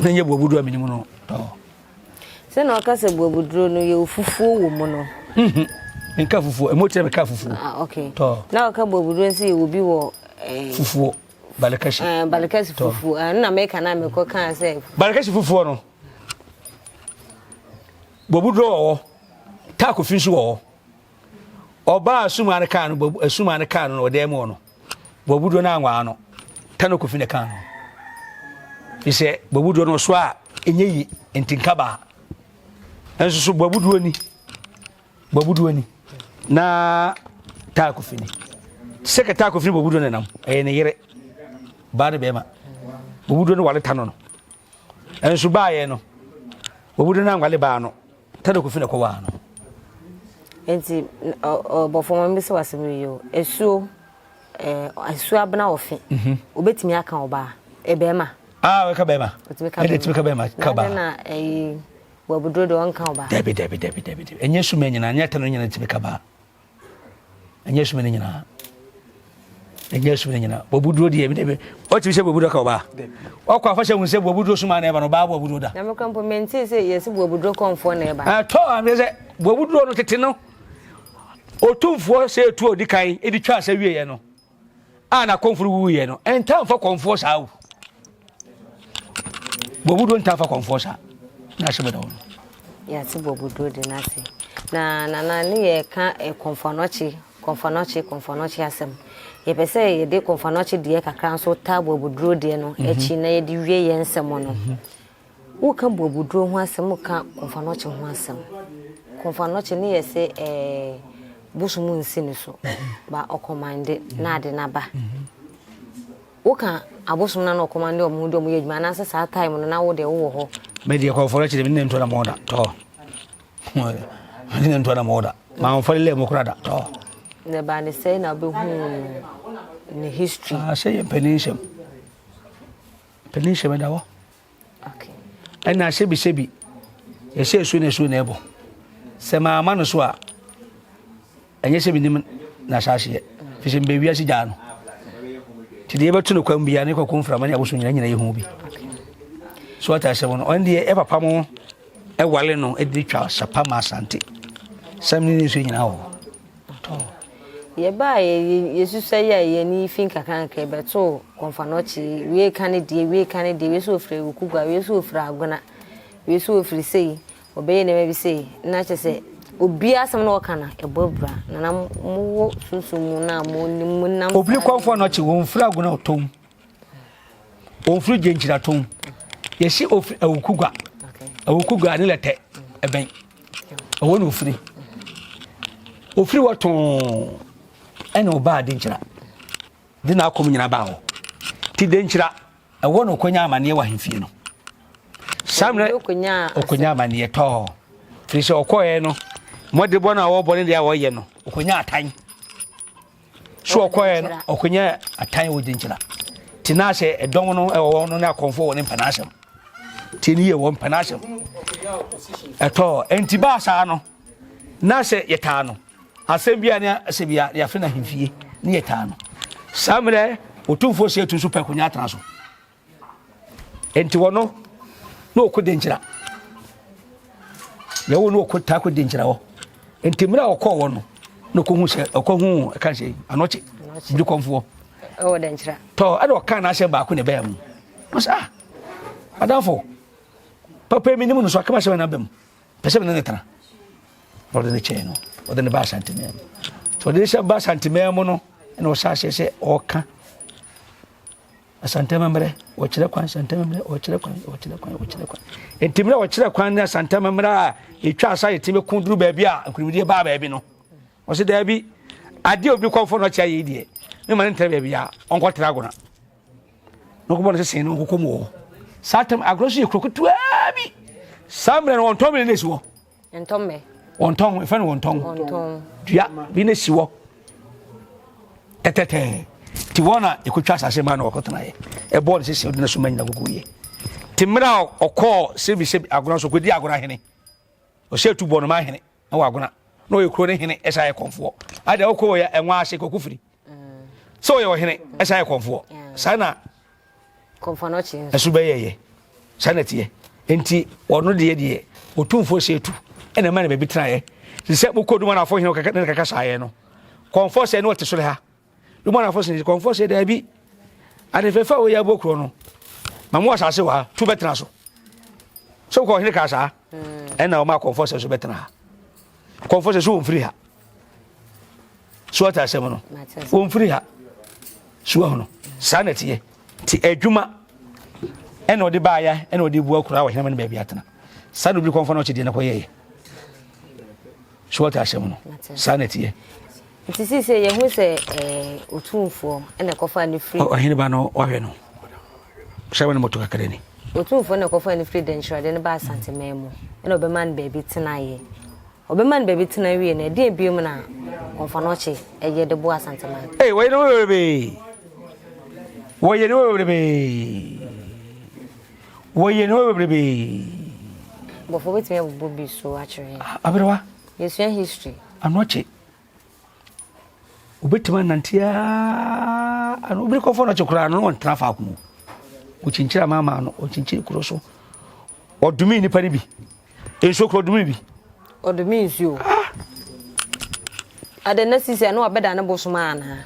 na nyɛ buabuduro a menim no tɔɔ. Sɛ na ɔka sɛ buabuduro no yɛ fufuo wɔ mu no. Mhm. Menka fufuo, ɛmu kyerɛ meka fufuo. Ah, okay. Tɔɔ. Na ɔka buabuduro nso yɛ obi wɔ. Eh, fufuo, balikasi. Eh, balikasi fufuo. Eh, na meka na mekɔ kaa sɛ. Balikasi fufuo no. Buabuduro wɔ hɔ, taakofi nso wɔ hɔ. Ɔbaa asumaa no kaa no bɔbu asumaa no kaa no na ɔdan mu hɔ no bɔbuduro no anwaa no tano kofi na kaa no fi sɛ bɔbuduro no ɔso a ɛnyɛ yi nti nkabaa nso so bɔbuduro ni bɔbuduro ni na taa kofi ni sɛ ka taa kofi ni bɔbuduro no nam ɛyɛ ne yere baa ne bɛrima bɔbuduro no wale tano no Nso baayɛ no, owu no anwale baa no, tɛdɛ kofi na ɛkɔwaa no. Nti ɔbɔfo ma mbisa w'asɛm yi o, asuo ɛɛ asuo abena ɔfe, mhm. obetumi aka ɔbaa ɛbɛɛma. Ah, ɔka bɛɛma. Otumi ka bɛɛma. Ɛde ka bɛɛma ka baa. Na ɛyi wabuduro de ɔnka ɔbaa. Dabi dabi dabi dabi dabi. Ɛnyɛ suma nyinaa, ɛnyɛ tɛno nyinaa tumi ka baa. Ɛnyɛ sum no nyinaa. Ɛnyɛ sum no nyinaa. Bɔbuduro deɛ ebi de ɔtumi sɛ bɔbuduro ka ɔbaa. Ɔkɔ afahyɛ hu sɛ bɔbuduro suma na ɛba no ɔbaa bɔbuduro da. Na mekɔ mpo mente sɛ yɛsi bɔbuduro kɔnfoɔ na ɛba. Ɛtɔ amɛ sɛ bɔbuduro no tete no otumfoɔ sɛ etu odi kan edi twa asɛ wie yɛ no. a n'akɔmfo no wuiɛ no ɛntaa mfa kɔmfoɔ saa o bɔbuduro ntaa fa kɔmfoɔ saa na asɛm da hɔ no yɛate bɔbuduro de no ase na nana ne yɛka eh, kɔmfoanɔkye kɔmfoanɔkye kɔmfoanɔkye asɛm. Yɛpɛ sɛ yɛde Kɔmfoanɔkye deɛ kakra nso taa Boabuduro deɛ no akyi na yɛde wie yɛn nsɛm no. Woka Boabuduro ho asɛm, woka Kɔmfoanɔkye ho asɛm. Kɔmfoanɔkye ne yɛ se ɛɛ bosom nsi ne so, ba ɔkɔmande na ade no aba. Woka abosom no na ɔkɔmande wɔn ho de wɔn yɛ adwuma anaasɛ saa time no na wo deɛ wowɔ hɔ? Me deɛ Kɔmfoanɔkye deɛ me ne nto na mɔda tɔɔ. Mene ntoa na mɔda. Mamfa lɛ mu kora da tɔ. Na ɛbaa ne sɛe na wobɛhuu ne history. Ah, sɛ yɛ mpanin nsɛm. Mpanin nsɛm ɛda hɔ. Okay. Ɛna sɛbi sɛbi yɛsɛ esuo na esuo na ɛbɔ. Sɛ maama no so a Ɛnyɛ sɛ menim n'ahyɛaseɛ, ɛfiri sɛ mebaa wiase gyaa no. Nti deɛ yɛbɛto no kwan biara ne kɔkɔ mframa ne abosom nyina nyina yɛhu bi. So ata asɛm no, ɔno deɛ ɛpapa mo ɛwale no ɛde twa sapa ma asante. Sɛm ne ne nsuo nyinaa wɔ hɔ. Yɛbaa yɛsusua yi a yɛn ani fi nkakrankra bɛtoo kɔmfanɔkye wie ka ne deɛ wie ka ne deɛ wie so ofiri Awukugua wie so ofiri Agona wie so ofiri sei Wɔbɛyɛ nneɛma bi sei, na kyerɛ sɛ obiara asɛm na ɔka no ɛbɔ abira. Na na mowɔ sunsum mu na monim monam. Obiri kɔnfoɔ na ɔkye wɔn firi agona ɔtɔm wɔn firi gyenkyira tɔm yɛsi ofiri awukugua awukugua ne lɛtɛ ɛbɛn ɛwɔ na ofiri ofiri wɔ tɔn ɛna ɔbaa denkyira de na akɔm nyina baa hɔ ti denkyira. Ɛhɔ na ɔkɔnya amaneɛ wɔ ahemfie no. Saa mmerɛ ɔkɔnya amaneɛ tɔɔ. Firi sɛ ɔkɔɛ no, mmɔdebɔ no a wɔbɔ ne deɛ a wɔyɛ no, ɔkɔnya atan. So ɔkɔɛ no, ɔkɔnya atan wɔ gyenkyera. Nti na sɛ ɛdɔm no ɛwɔ hɔ no ne akɔmfoɔ wɔ ne mpana asɛm. Nti ne yɛ wɔ mpana asɛm. Ɛtɔɔ. Nti baa saa no, na sɛ yɛtaa no. Asɛm biara ne asɛm biara yɛafrɛ no ahemfie ne yɛtaa no. Saa mmerɛ Otumfoɔ Osei Tutu nso pɛ akonnwa atena so. Enti wɔno na ɔkɔ Denkyira. Yɛwo no ɔkɔ taa kɔ Denkyira hɔ. Enti mmerɛ a ɔkɔɔ hɔ no na ɔkɔhu sɛ ɔkɔhu ɛka sɛ anɔkye birikɔmfoɔ. Ɛwɔ Denkyira. Tɔ ɛna ɔkaa n'asɛm baako na ɛbɛɛ mu. Ɔsɛ ah adamfo papa mi nim no so akama sɛ ɛna bɛm. Pɛ sɛ me ne no tena. Na ɔde no kyɛɛ no, ɔde no ba Asanteman mu. Nti ɔde no hyɛ ba Asanteman mu no, ɛna ɔhyɛ aseɛ sɛ ɔreka Asante amammerɛ, ɔkyerɛ kwan, Asante amammerɛ, ɔkyerɛ kwan, ɔkyerɛ kwan, ɔkyerɛ kwan. Nti mmerɛ ɔkyerɛ kwan ne Asante amammerɛ a ɛtwa asa yɛtumi ko duru baabi a nkunimdie baa baabi no, ɔsɛ daabi, adeɛ obi kɔmfo no ɔkyɛ ayɛ yi deɛ, ne ma no ntra baabi a ɔnkɔtra agona. Na ɔkɔbɔ no sese no ɔkɔkɔ mu wɔ hɔ. Saa tam agorɔ so yɛ kuro ketewa bi. Saa mmerɛ no wɔntɔn mmɛ na esi hɔ. Ntɔn mmɛ. Wɔntɔn efa no wɔntɔn. Wɔntɔn. Dua bi na esi hɔ. Tɛtɛtɛ. Ti wɔn na ekotwa asase maa na wɔkɔtena yɛ. Ɛbɔɔ no sese ɔde na soma nyina gugu yɛ. Ti mmerɛ a ɔkɔɔ sɛbi sɛbi agorɔ so kɔdi agorɔ ahene. Ɔhyɛ tu bɔ no ma ahene na wɔ agona. Na ɔyɛ kuro ne hene ɛsa yɛ kɔnfoɔ. Ade a ɔkɔ wɔ yɛ ɛnwa ase kɔkɔ firi. sɛ ɔyɛ ɔhene ɛsɛ ayɛ kɔnfoɔ saa na ɛso bɛyɛ yɛ saa na teɛ nti ɔno deɛ deɛ ɔtumfoɔ sɛ etu ɛna ɛma ne baabi tenaeɛ te sɛ mokɔ dumanafo hene ne kaka saeɛ no kɔnfoɔ sɛ ne ɔte soro ha dumanafo sɛ kɔnfoɔ sɛ daabi ade fɛfɛ a wɔyɛ abɔ kuro no ma mo asase wɔ ha tu bɛtena so sɛ wokɔ ɔhene kaa saa ɛna ɔma kɔnfoɔ sɛ so bɛtena ha kɔnfoɔ sɛ so wɔmfiri ha so ɔte asɛm no wɔmfiri ha so ahu no saa na ɛteɛ nti adwuma ɛna ɔde baayɛ ɛna ɔde bu akura wɔ hɛnɛma no baabi atena saa na obi kɔnfɔ na ɔkye deɛ no kɔyɛyɛ so ɔte asɛm no saa na ɛteɛ nti sisi yɛhu sɛ ɛɛ otumfoɔ ɛna ɛkɔfa ne firi ɔhene ba no wahwɛ no sɛ wɔne moto kakra ni otumfoɔ na ɛkɔfa ne firi dɛnkyerɛde no ba asanteman mu ɛna ɔbɛma no baabi tenaeɛ Ɔbɛma no baabi tena wie no, ɛdeɛn bio na Kɔmfoanɔkye yɛ de boa Asanteman? Ei, wɔyɛ ne ho bebrebe. Wɔyɛ ne ho bebrebe. Wɔyɛ ne ho bebrebe. Bɔfo bɛtumi abobɔ bi so akyerɛ yɛn. Ah, aberewa. Yɛsua history. Anɔkye. Wobɛtumi anante aa ano obi kɔmfoanɔkye koraa no na ɔntena faako mu. Ɔkyinkyiri amaamaa no, ɔkyinkyiri kuro so. Ɔdome nnipa no bi. Nsuo kura ɔdome bi. Ɔdome nsuo. Ah. Ade na sisi ano abɛda ne bosom anaa.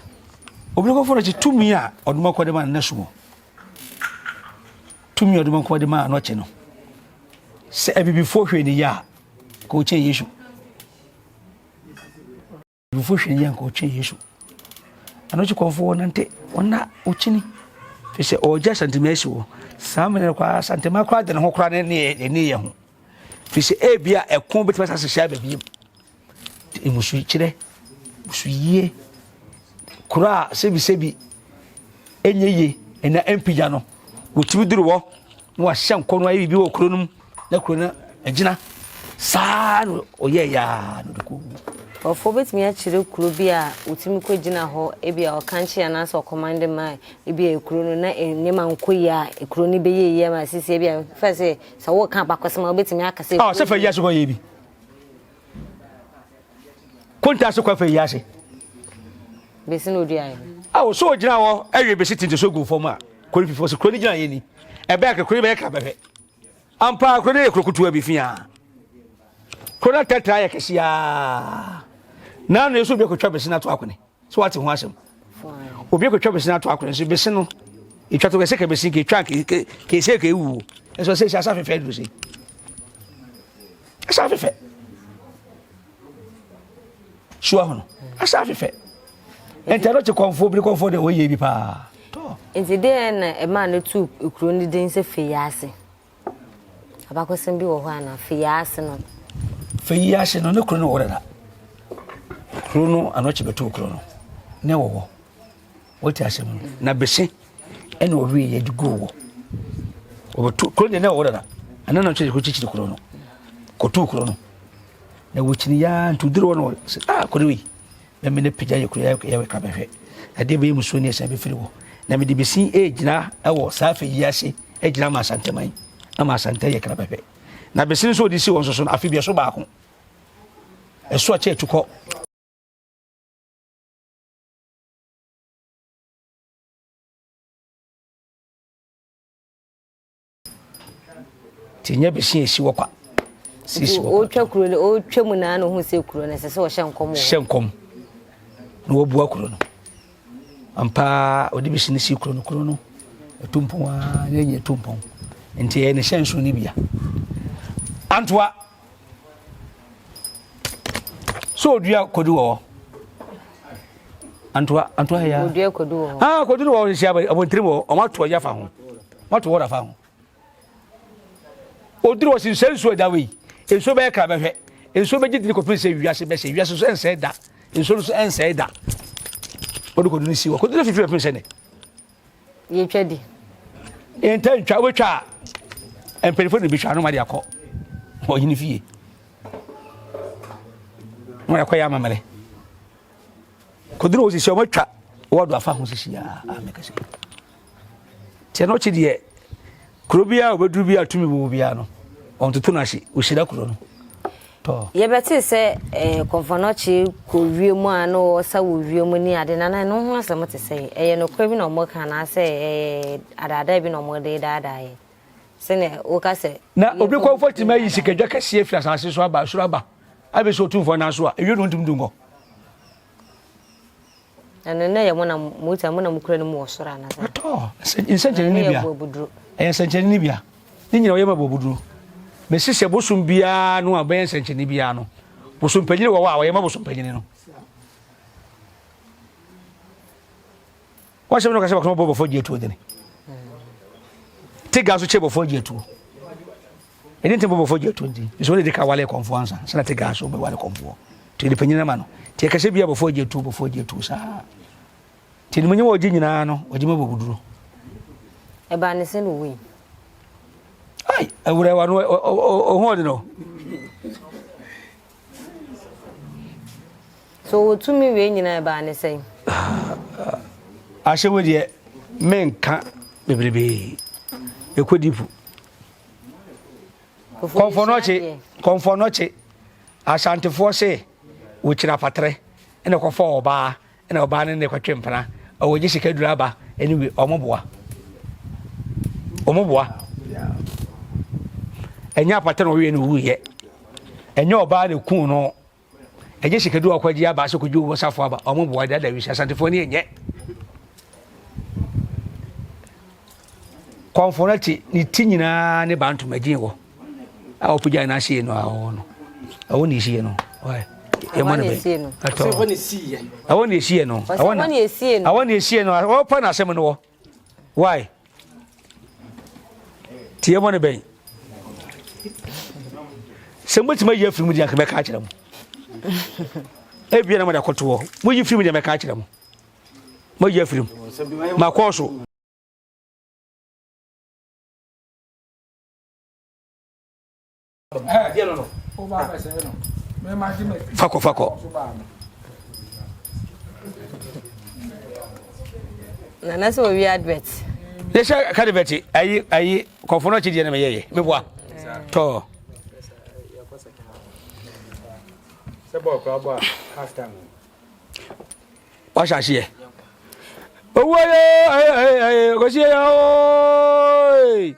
Obi kɔfɔ no kye tumi a ɔdoma kɔ de ma ne so. Tumi a ɔdoma kɔ de ma no kye no. Sɛ abibifoɔ hwɛ ne yɛ a, ka ɔkyɛn Yesu. Abibifoɔ hwɛ ne yɛ a, ka ɔkyɛn Yesu. Anokye kɔmfoɔ wɔnante wɔna ɔkyini fi sɛ ɔregye Asantema asi hɔ. Saa mmerɛ no koraa Asantema koraa de ne ho koraa ne ne ne yɛ ho. Fi sɛ ebi a ɛko bɛtumi asase hyɛ aba biem. Mmusukyerɛ, mmusuyie, kuro a sɛbisɛbi ɛnyɛ yie ɛna ɛmpigya no, wɔtumi duru hɔ na wahyɛ nkɔ no ayɛ biribi wɔ kuro no mu na kuro no agyina saa na ɔyɛ yaa na ɔde kɔ wu. Ɔfoɔ bɛtumi akyerɛ kuro bi a wɔtumi kɔ gyina hɔ ebi a ɔkankye anaasɛ ɔkɔmande ma ebi a kuro no na nneɛma nkɔ yie a kuro no bɛyɛ yie ama sisi ebi a fɛ sɛ sɛ wɔka abakɔsɛm a wobɛtumi aka sɛ. Sɛ fɛ yi ase kɔ yɛ bi. Konta ase kɔ fɛ yi ase. Besi na odua yɛ. Awo so ogyina hɔ ɛwe besi tinte so gu fam a kuro no fifo so kuro no gyina yɛ ni ɛbɛyɛ kɛ kuro no bɛyɛ kra bɛhwɛ ampa kuro no yɛ kuro kutuwa bi fia kuro no tɛtɛ ayɛ kɛse aa na ano yɛ so obi akotwa besi no ato akone so wate ho asɛm obi akotwa besi no ato akone so besi no etwa to kɛse kɛ besi kɛ etwa kɛ kɛ kɛ ewu ɛsɛ sɛ asa fɛfɛ duro se asa fɛfɛ so ahu no asa afefɛ nti ɛno te kɔnfoɔ bi kɔnfoɔ deɛ wɔyɛ bi paa tɔ. Nti deɛ na ɛmaa no tu kuro no din sɛ Feyiase? Abakɔsɛm bi wɔ hɔ anaa? Feyiase no. Feyiase no ne kuro no wɔ dada. Kuro no anɔkye bɛtoo kuro no ne wɔ hɔ. Wote asɛm no na bese ɛna ɔwie yɛ de guu hɔ. Wɔbɛto kuro deɛ na ɛwɔ dada. Ɛno na ɔkyerɛ kɔkyikyiri kuro no. Kɔtoo kuro no. Na wɔkyini yaa nti woduru hɔ no sɛ ah kuro yi mɛmɛ ne pagya yɛ kuro yɛ yɛ ka bɛhwɛ. Adeɛ bɛyɛ musuo ne ɛsɛn bɛfiri hɔ. Na mede besi ɛgyina ɛwɔ saa fɛ yi ase ɛgyina ama Asanteman ama Asante yɛ kra bɛhwɛ. Na bese nso ɔde si wɔn so so no afe bi ɛso baako. Ɛso akyɛ atukɔ. Nti nyɛ besi esi wɔ kwa. Sisi wɔ kwa. Otwa kuro no otwa mu na na ohun sɛ kuro no ɛsɛ sɛ ɔhyɛ nkɔm wɔ. Hyɛ nkɔm na wɔbua kuro no. Ampa ɔde besi no si kuro no kuro no ɛtu mpɔn aa na ɛnyɛ ɛtu mpɔn. Nti ɛyɛ ne hyɛnso no bia. Antoa So odua kodu wɔ hɔ. Antoa antoa ya. Odua kodu wɔ hɔ. Ah kodu wɔ hɔ si abɔntiri wɔ ɔmo ato ɔyɛ fa ho. Ɔmo ato wɔda fa ho. Oduru wɔ si nsɛ nsuo da wei. Nsuo bɛyɛ kra bɛhwɛ. Nsuo bɛgye dini kɔpem sɛ wiase bɛsɛ. Wiase nso ɛnsɛe da. Nsuo nso ɛnsɛe da. Ɔde kodu no si hɔ. Kodu no fifi bɛpem sɛ nɛ. Yɛtwa di. Yɛnta ntwa wobɛtwa a mpanyinfoɔ na bɛtwa no ma de akɔ ɔhene fie na wɔde akɔyɛ amammerɛ kɔduru hɔ sisi a wɔatwa wɔdo afa ho sisi a mɛka sɛ tiɛ no ɔkye deɛ kuro biara wɔbɛduru biara tumi wɔ biara no wɔntoto no ase wɔhyira kuro no Tɔ. Yɛbɛtee sɛ eh, Kɔmfɔnɔkye kɔ wiem a na ɔsa wɔ wiem ne ade na na ɛno ho asɛm te sɛn? Ɛyɛ nokorɛ bi na wɔka anaasɛ ɛyɛ adaadaa bi na wɔde daadaa yɛn? Sɛnea woka sɛ. Na obi kɔmfɔ tumi ayi sikadwa kɛseɛ firi asase so aba soro aba abɛsi otumfoɔ nan so a, ewie no ntumi du nkɔ. Ɛno na ɛyɛ mo na mo ta mo na mo kura no mu wɔ soro anasa. Ɛtɔ nsɛnkyerɛnne no bia. Ɛyɛ nsɛnkyerɛnne no bia. Ne nyina ɔyɛ ma bɔbuduro. Mesi sɛ bosom biara no a bɛyɛ nsɛnkyerɛnne biara no. Bosom panyin wɔ hɔ a ɔyɛ ma bosom panyin no. Wɔhyɛ no kasa bakoma bɔ bɔfo gye atuo dene. Te ga so kyɛ bɔfo gye atuo. Ɛdi nti bɔ bɔfo gye atuo nti. Nso wɔde di ka wale kɔnfoɔ ansa. Sɛ te ga so bɛ wale kɔnfoɔ. Nti de panyin ama no. Nti ɛkɛsɛ bia bɔfo gye atuo bɔfo gye atuo saa. Nti ne mu nyɛ wɔgye nyinaa no wɔgye ma bɔbuduro. Ɛbaa ne sɛ na owui. Ai, awura wa no ɔho ɔde no. So ɔwɔ tumi wei nyinaa ɛbaa ne sɛn? Ahyɛ wei deɛ menka bebrebe ɛkɔ dipu. Kɔmfɔnɔkye kɔmfɔnɔkye Asantefoɔ se wɔkyiri apatrɛ ɛna kɔfa ɔbaa ɛna ɔbaa no ne kɔtwe mpena ɔwɔ gye sika duru aba ɛne wi ɔmo boa ɔmo boa ɛnyɛ apatrɛ na ɔwie no wuyɛ ɛnyɛ ɔbaa na kun no Ɛnyɛ sikaduro a ɔkɔgye aba sɛ kɔgye owuo safo aba ɔmo boa dada wisi asantefoɔ ne ɛnyɛ kɔnfoɔ no te ne ti nyinaa ne ba ntoma gyin wɔ a ɔpagya no ahyɛ no a ɔwɔ no ɛwɔ ne ɛhyɛ no ɔyɛ. Yɛmmɔ no bɛn. Ɛtɔ. Ɛwɔ na ɛsiiɛ no. Ɛwɔ na ɛwɔ na ɛsiiɛ no. Ɛwɔ pa na asɛm no wɔ. Why? Ti yɛmmɔ no bɛn. Sɛ mobɛtumi ayi afiri mu deɛ anka mɛka akyerɛ mo. Ebia na mode akɔto hɔ. Moyi firi mu deɛ mɛka akyerɛ mo. Moyi afiri mu. Makɔɔ so. Fakɔ fakɔ. Nana sɛ owi advert. Ne sɛ kadivɛt ayi ayi kɔfo no akyi deɛ na meyɛ yɛ meboa tɔɔ. Sɛ bɔɔl koraa bɔ a half time. Wahyɛ aseɛ. Owuo yɛ ayi ayi ayi kɔsi yɛ ooo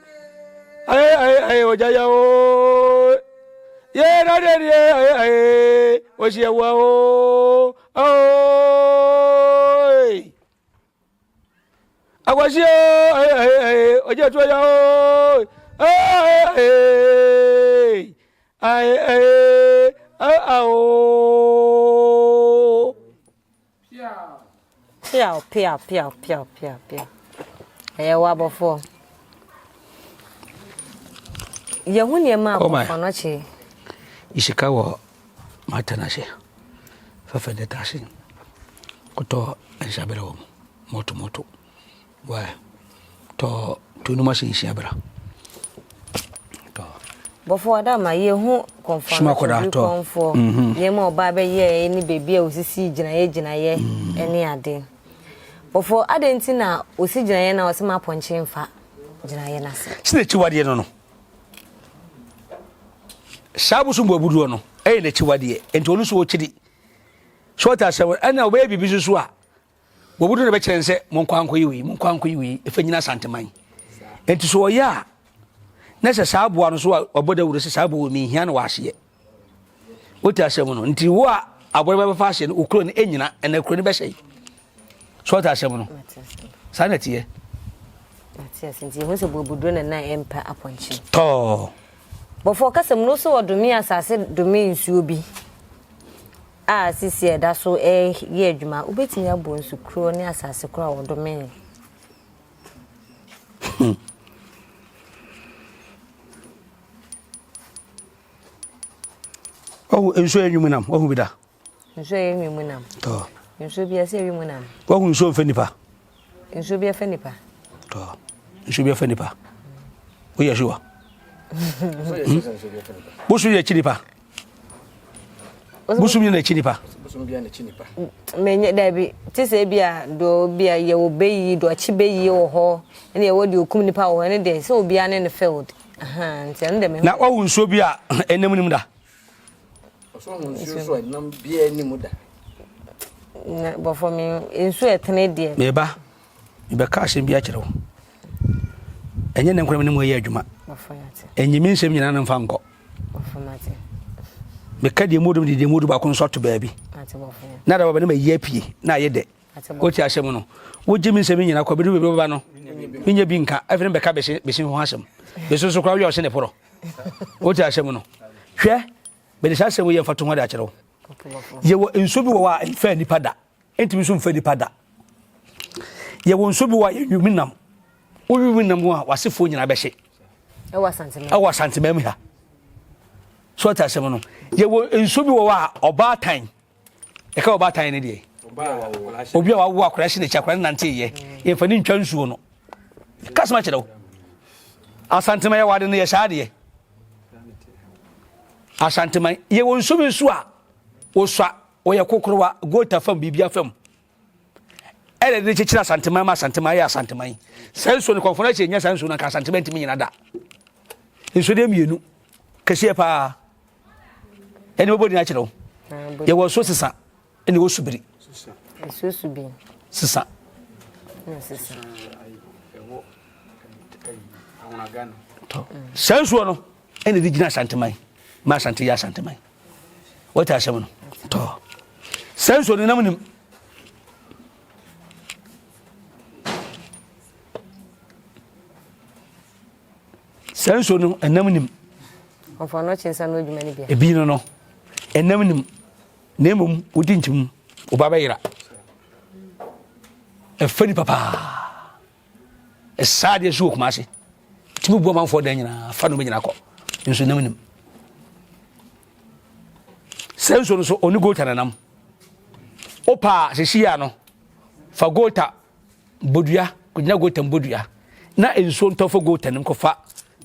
ayi ayi ayi ɔgya yɛ ooo yɛ na deɛ deɛ ayi ayi kɔsi yɛ wɔ ooo ooo akwasi ooo ayi ayi ayi ɔgya tuo yɛ ooo ayi ayi ayi ayi ooo. Piaw piaw piaw piaw piaw piaw. Ɛyɛ wɔ abɔfoɔ. Yɛho nneɛma a abɔfoɔ no kye. Isika wɔ mata no ase. Fɛfɛ de ta ase. Kɔtɔ nsabere wɔ mu. Moto moto. Wai tɔ tunuma ase nhyia bra. Tɔ. Bɔfo Adama yɛhu kɔmfoɔ anɔkye kɔmfoɔ mhm. nneɛma a ɔbaa bɛyɛɛ ne baabi a ɔsisi gyinaeɛ gyinaeɛ mm. ne ade. Bɔfo adɛn nti na ɔsi gyinaeɛ na ɔsɛ ma apɔnkye mfa gyinaeɛ no ase? Sɛ n'akyiwadeɛ no no saa bosom bu abuduo no ɛyɛ n'akyiwadeɛ nti ɔno nso ɔkyiri so ɔta asɛm ɛna ɔbɛyɛ biribi nso so a Wɔbutu no bɛkyerɛ no sɛ monkɔ ankɔyi wei, monkɔ ankɔyi wei, ɛfɛ nyina Asanteman. Nti so ɔyɛ a, na sɛ saa aboa no so a ɔbɔ dawuro sɛ saa aboa wɔ menhia no wɔ aseɛ. Wote asɛm no? Nti wo a aboa no bɛfa aseɛ no, wo kuro no ɛnyina, ɛna kuro no bɛsɛe. So ɔte asɛm no? Saa na ɛteɛ. Nti ɛho sɛ buabuduro na na ɛmpɛ apɔnkye. Tɔɔ. Bɔfoɔ kasɛm no so ɔdome asase dome nsuo bi. A Seesei a ɛda so reyɛ adwuma, wobɛtumi abɔ nsu koro ne asase koro a wɔdomee. Wahu nsuo yɛ nwmu nam, wahu bi da? Nsuo yɛ nwmu nam. Tɔ. Nsuo bi ɛsɛ nwmu nam. Wahu nsuo mfɛ nipa? Nsuo bi ɛfɛ nipa. Tɔ. Nsuo bi ɛfɛ nipa. Woyɛ sure? Hmm? Bosom yɛ akyi nipa. Bosom yɛ n'akyi nipa. Menye dabi te sɛ ebi a deɛ obi a yɛwɔ bɛyi deɛ ɔkye bɛyi wɔ hɔ ɛna yɛwɔ deɛ okum nipa wɔ hɔ ɛne deɛ sɛ obiara ne ne field nti ɛno deɛ mehu. Na wahu nsuo bi a ɛnam nim da. Ɔsɔ hu nsuo so a ɛnam biara nim da. Na bɔfɔ mi nsuo ɛtene deɛ. Meba mebɛka asɛm bi akyerɛ wo ɛnyɛ ne nkora me ne mu ɛyɛ adwuma ɛnyi me nsɛm nyinaa no mfa nkɔ. Meka deɛ mu dum de deɛ mu du baako nso ato baabi. Na da baba ne ma yi apue na ayɛ dɛ. Wote asɛm no. Wogye me nsɛm nyina kɔ bɛdu baabi bɛba no. Menyɛ bi nka. Afei ne bɛka bɛse bɛse ho asɛm. Bɛse nso koraa woyɛ ɔse ne porɔ. Wote asɛm no. Hwɛ, mede saa asɛm yi yɛ mfatoho de akyerɛ wo. Yɛwɔ nsuo bi wɔ hɔ a ɛmfaa nipa da. Ɛntumi nso mfa nipa da. Yɛwɔ nsuo bi wɔ a yɛnwumi nam. Wowiwi nam a w'asefoɔ nyinaa bɛhye. Ɛwɔ Asanteman mu ha. So ɔte asɛm no. Yɛwɔ nsuo bi wɔ hɔ a ɔbaatan. Yɛka ɔbaatan ne deɛ. Obi a wawo akwadaa hyɛ n'akyi akwadaa no nante yɛ. Yɛmfa ne ntwa nsuo no. Kasɛm akyerɛ wo. Asanteman yɛwɔ ade no yɛ saa adeɛ. Asanteman yɛwɔ nsuo bi nso a wosua wɔyɛ kokorowa gota fam biribi afam. Ɛna de kyekyere Asanteman ma Asanteman yɛ Asanteman. Saa nsuo no kɔnfɔ no akyɛ nya saa nsuo no anka Asanteman ntumi nyina da. Nsuo deɛ mmienu kɛseɛ paa. Ɛne bɛbɔ din akyerɛ wo. Yɛwɔ nsuo sesa ɛne ɛwɔ subiri. Nsuo subiri. Sesa. Saa nsuo no ɛna de gyina Asanteman ma Asante yɛ Asanteman. Wote asɛm no? Tɔ. Saa nsuo no nam nim. Saa nsuo no ɛnam nim. Ɔfɔ no kye nsa no adwuma no bia. Ebi no no ɛnam nim. Na mmom wodi nkyim, wo ba bɛyera. Ɛfa nipa paa. Ɛsaa deɛ so wɔ Kumase. Tumi bu amanfoɔ dan nyinaa, fa no nyinaa kɔ. Nso nam nim. Sɛ nsuo no so, ɔne goota na nam. Wopaa sisi ya no, fa goota bodua, kɔgyina goota mu bodua, na nsuo ntɔ fa goota no mu kɔfa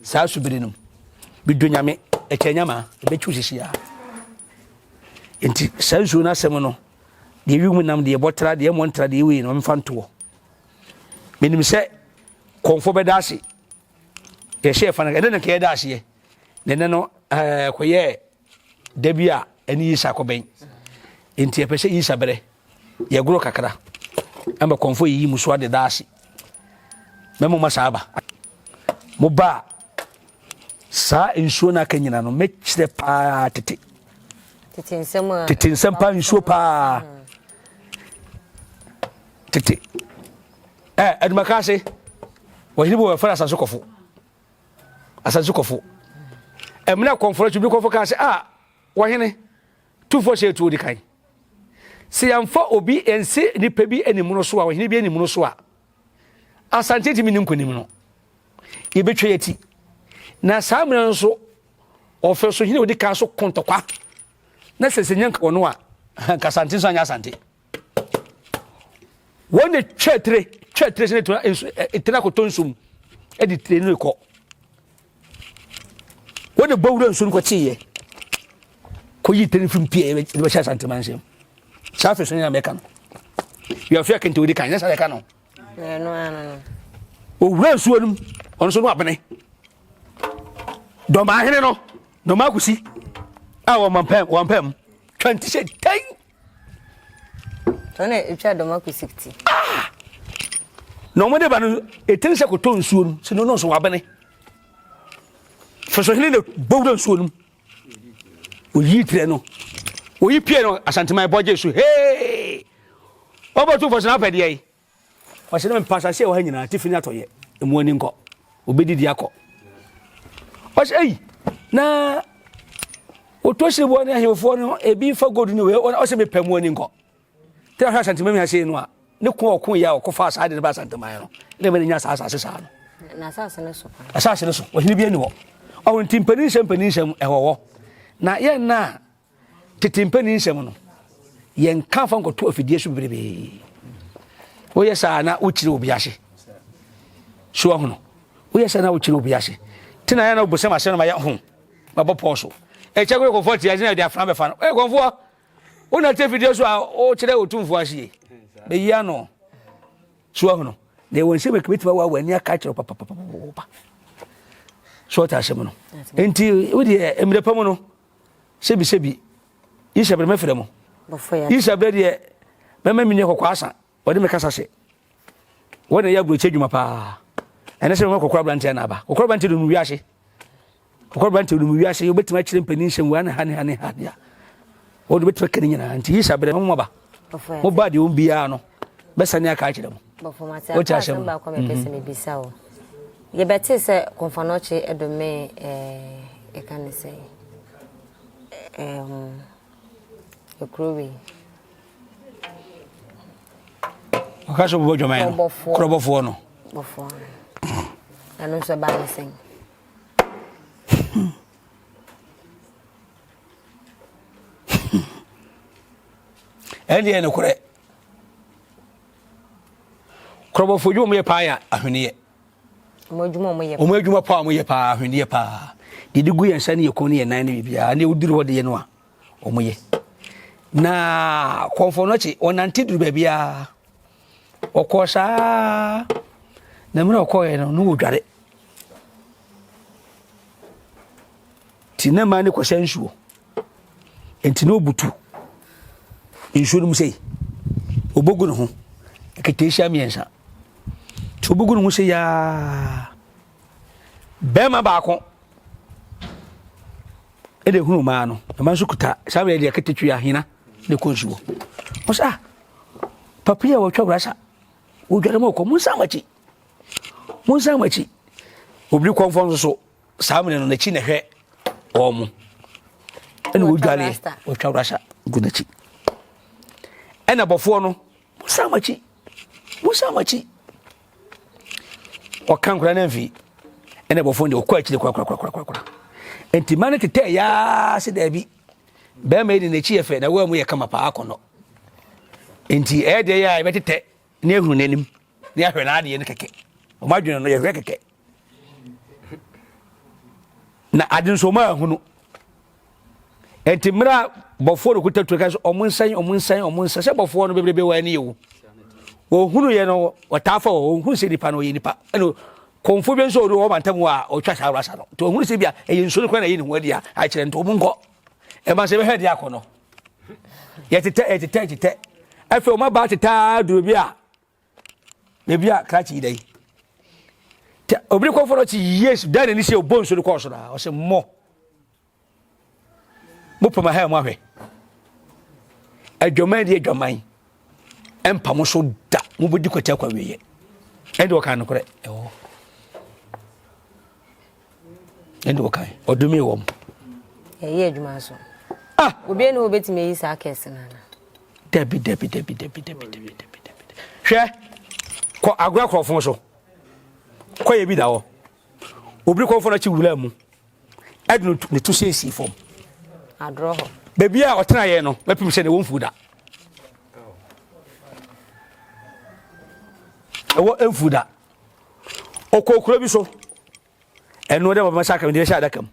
saa subiri no mu. Bidwo nyame, ɛkyɛ nyama, ɛbɛkyiw sisi ya. Nti saa nsuo no asɛm no, deɛ wi mu nam, deɛ ɛbɔ tra, deɛ ɛmmɔ ntra, deɛ ɛwei no, mfa ntoɔ. Menim sɛ kɔmfoɔ bɛda ase. Yɛhyɛ ɛfa no, ɛnɛ na nka yɛda aseɛ. Na ɛnɛ no, ɛɛ kɔyɛɛ da bi a ɛne Yisa kɔbɛn. Nti yɛpɛ sɛ Yisa berɛ, yɛgorɔ kakra. Ɛma kɔmfoɔ yiyi mu so ade da ase. Mɛmo ma saa aba. Mo ba a, saa nsuo no aka nyina no, mɛkyerɛ paa tete. Tete nsɛm a. Tete nsɛm paa nsuo paa. Tete. Ɛ adumaka ase, wɔhene bi wɔ wɔfrɛ asase kɔfo. Asase kɔfo. Ɛmena kɔmfoɔ akyi bi kɔfo kaa sɛ, a wɔhene, tufoɔ hyɛ tuo di kan. Sɛ yɛmfa obi ɛnse nipa bi animono so a, ɔhene bi animono so a, Asante ntumi nni nkonim no. Yɛbɛtwa yɛ ti. Na saa mmerɛ no nso, ɔfɛ so hene a ɔdi kan so ko ntɔkwa. Na sɛ sɛ nya nka ɔno a, nka Asante nso anyɛ Asante. Wɔn na twa tire, twa tire sɛ ne tire nsu, tire akɔtɔ nsu mu, ɛde tire no rekɔ. Wɔn na bɔ wura nsu no kɔkyeeɛ, kɔyi tire no firi pie de bɛhyɛ Asante manhyɛm. Saa afei so ne na mɛka no. Wiafe akente odi kan, nyɛ saa yɛka no. Owura nsuo no mu, ɔno nso no abene. Dɔmaahene no, dɔmaa kusi a wɔn mpɛm wɔn mpɛm twa nti sɛ tɛn. Tɔn na etwa dɔma kusi ti. Ah! Na wɔn de ba no etiri sɛ kɔtɔ nsuo no sɛ no nso wabene. Fɛsɔhene na bɔwura nsuo no mu. Oyii tirɛ no. Oyi pie no Asanteman bɔ gye so hee. Ɔbɔ tu fɔ sena apɛ deɛ yi. Ɔsɛ ne mpa asase a ɛwɔ ha nyinaa tifi ne atɔyɛ emu ani nkɔ. Obɛdidi akɔ. Ɔsɛ eyi na wɔtɔ siriboɔ ne ahemfoɔ no ebi fa gold ne wei ɔsɛ mepɛ mu ani nkɔ. Tena hwɛ Asanteman mi ha sei no a ne ko a ɔko yɛ a ɔkɔfa saa de no ba Asanteman no na ɛma ne nya saa asase saa no. Na asase no so paa. Asase no so ɔhene bi ani hɔ. Ɔwɔ nti mpanin nsɛm mpanin nsɛm ɛwɔ hɔ. Na yɛn na tete mpanin nsɛm no yɛn ka fa nkɔto afidie so bebrebe. Woyɛ saa na wokyerɛ obi ase. So ahono. Woyɛ saa na wokyerɛ obi ase. Tena yɛn na wobosɛm asɛm no ma yɛ ho. Mabɔ pɔɔ so. Ɛkyɛ kɔ kɔfoɔ tia gyina de afra bɛfa no. Ɛyɛ kɔfoɔ. Wo na te afidie so a wokyerɛ otumfoɔ ase yie. Bɛyi ano. So ahono. Na ɛwɔ nsɛm ɛkɛbɛtumi awa w'ani aka kyerɛ papapapapa. So ɔte asɛm no. Nti wodeɛ mmerɛ pa mu no sɛbi sɛbi yi hyɛ berɛ mɛfrɛ mo. Yi hyɛ berɛ deɛ mɛma me nua kɔkɔ asa ɔde me kasa hyɛ. Wɔn na ɛyɛ aburokyi adwuma paa. Ɛnɛ sɛ mɛma kɔkɔ aberanteɛ na aba. Kɔkɔ aberanteɛ de no wiase. Ɔkɔ aberante no mu wiase yi wobɛtumi akyerɛ mpanin nsɛm wei ne ha ne ha ne ha deɛ wɔde wobɛtumi aka ne nyinaa nti yi saberɛ no maba moba deɛ wɔn biara no bɛsane aka akyerɛ mo wote asɛm baako a mepɛ sɛ mebisa wo yɛbɛte sɛ kɔmfanɔkye ɛdome ɛka ne sɛ ɛkuro wei ɔka sɛ ɔbɛbɔ dwaman no korɔbɔfoɔ no ɛno nso ɛbaa ne sɛn Ɛndeɛ nokorɛ korɔbɔfo adwuma wɔyɛ paa yɛ ahweneɛ wɔn adwuma paa wɔyɛ paa ahweneɛ paa deɛ de gu yɛn nsa ne yɛ kɔn ne yɛn nan ne biribiara ne woduru hɔ deɛ no a wɔyɛ na kɔnfɔ no akyi ɔnante duru baabiara ɔkɔɔ saa na mmerɛ ɔkɔɔɛ no ne wɔdware Nti na mmaa no kɔhyɛ nsuo. Nti na ɔbutu nsuo no mu sei. Ɔbɛgu ne ho nketeesia mmiɛnsa. Nti ɔbɛgu ne ho sei aa. Bɛrima baako ɛna ehunu mmaa no. Mmaa nso kuta saa bɛyɛ deɛ ketetwi ahena na ɛkɔ nsuo. Ɔsɛ ah papa yi a wɔtwa wurasa wɔdware mu ɔkɔ mo nsa mo akyi mo nsa mo akyi obi kɔnfɔ nso so saa mmerɛ no n'akyi na ɛhwɛ wɔn mo ɛna wɔdwareɛ wɔtwa rasa gu n'akyi. Ɛna bɔfoɔ no, monsan mo akyi, monsan mo akyi. Ɔka nkora no amfi. Ɛna bɔfoɔ no deɛ ɔkɔ akyire korakorakorakora. Nti ma no tetɛɛ yaa sɛ daabi. Bɛrima yi de n'akyi yɛ fɛ na waa mu yɛ kama paa akɔnɔ. Nti ɛyɛ deɛ yɛ a yɛbɛtetɛ ne ahunu n'anim ne ahwɛ n'adeɛ no kɛkɛ. Wɔn adwene no yɛhwɛ kɛkɛ. Na ade nso wɔn ahunu. Nti mmerɛ a bɔfoɔ no kuta tuo ka sɛ ɔmo nsɛn ɔmo nsɛn ɔmo nsɛn sɛ bɔfoɔ no bebrebe wɔ ani o. Wɔhunu yɛ no wɔtaa fa wɔ wɔhunu sɛ nipa no ɔyɛ nipa ɛna kɔnfo bi nso ɔwɔ mantam hɔ a ɔtwa saa rasa no nti ɔhunu sɛ bi a ɛyɛ nsuo no kora na ɛyɛ ne ho adi a akyerɛ nti ɔmo nkɔ ɛma sɛ ɛbɛhwɛ deɛ akɔ no yɛtetɛ yɛtetɛ yɛtetɛ afei ɔmo aba tetɛ duro bi a baabi a krakye yi da yi obi kɔfɔ no kyi yesu dan n'ani sɛ ɔbɔ nsuo no kɔɔ soro a ɔsɛ mmɔ mo pɛ ma ha mu ahwɛ adwaman di adwaman ɛmpa mo so da mo bɛdi kwati akɔ awieɛ ɛnde wɔka nokorɛ ɛwɔ ɛnde wɔka ɔdome wɔm ɛyɛ adwuma nso ah obi ne wobɛtumi ayi saa kɛse no ana dabi dabi dabi dabi dabi dabi dabi dabi hwɛ kɔ agorɔ akorɔfo so kɔ yɛ bi da hɔ Obi kɔmfo no akyi wuraa mu ɛde ne to siesie fam. Adorɔ hɔ. Baabi a ɔtena yɛ no bɛpem sɛ ne wɔn mfuo da. Ɛwɔ mfuo da. Ɔkɔ kuro bi so. Ɛno dɛ wɔbɛma sɛ akam de hyɛ adaka mu.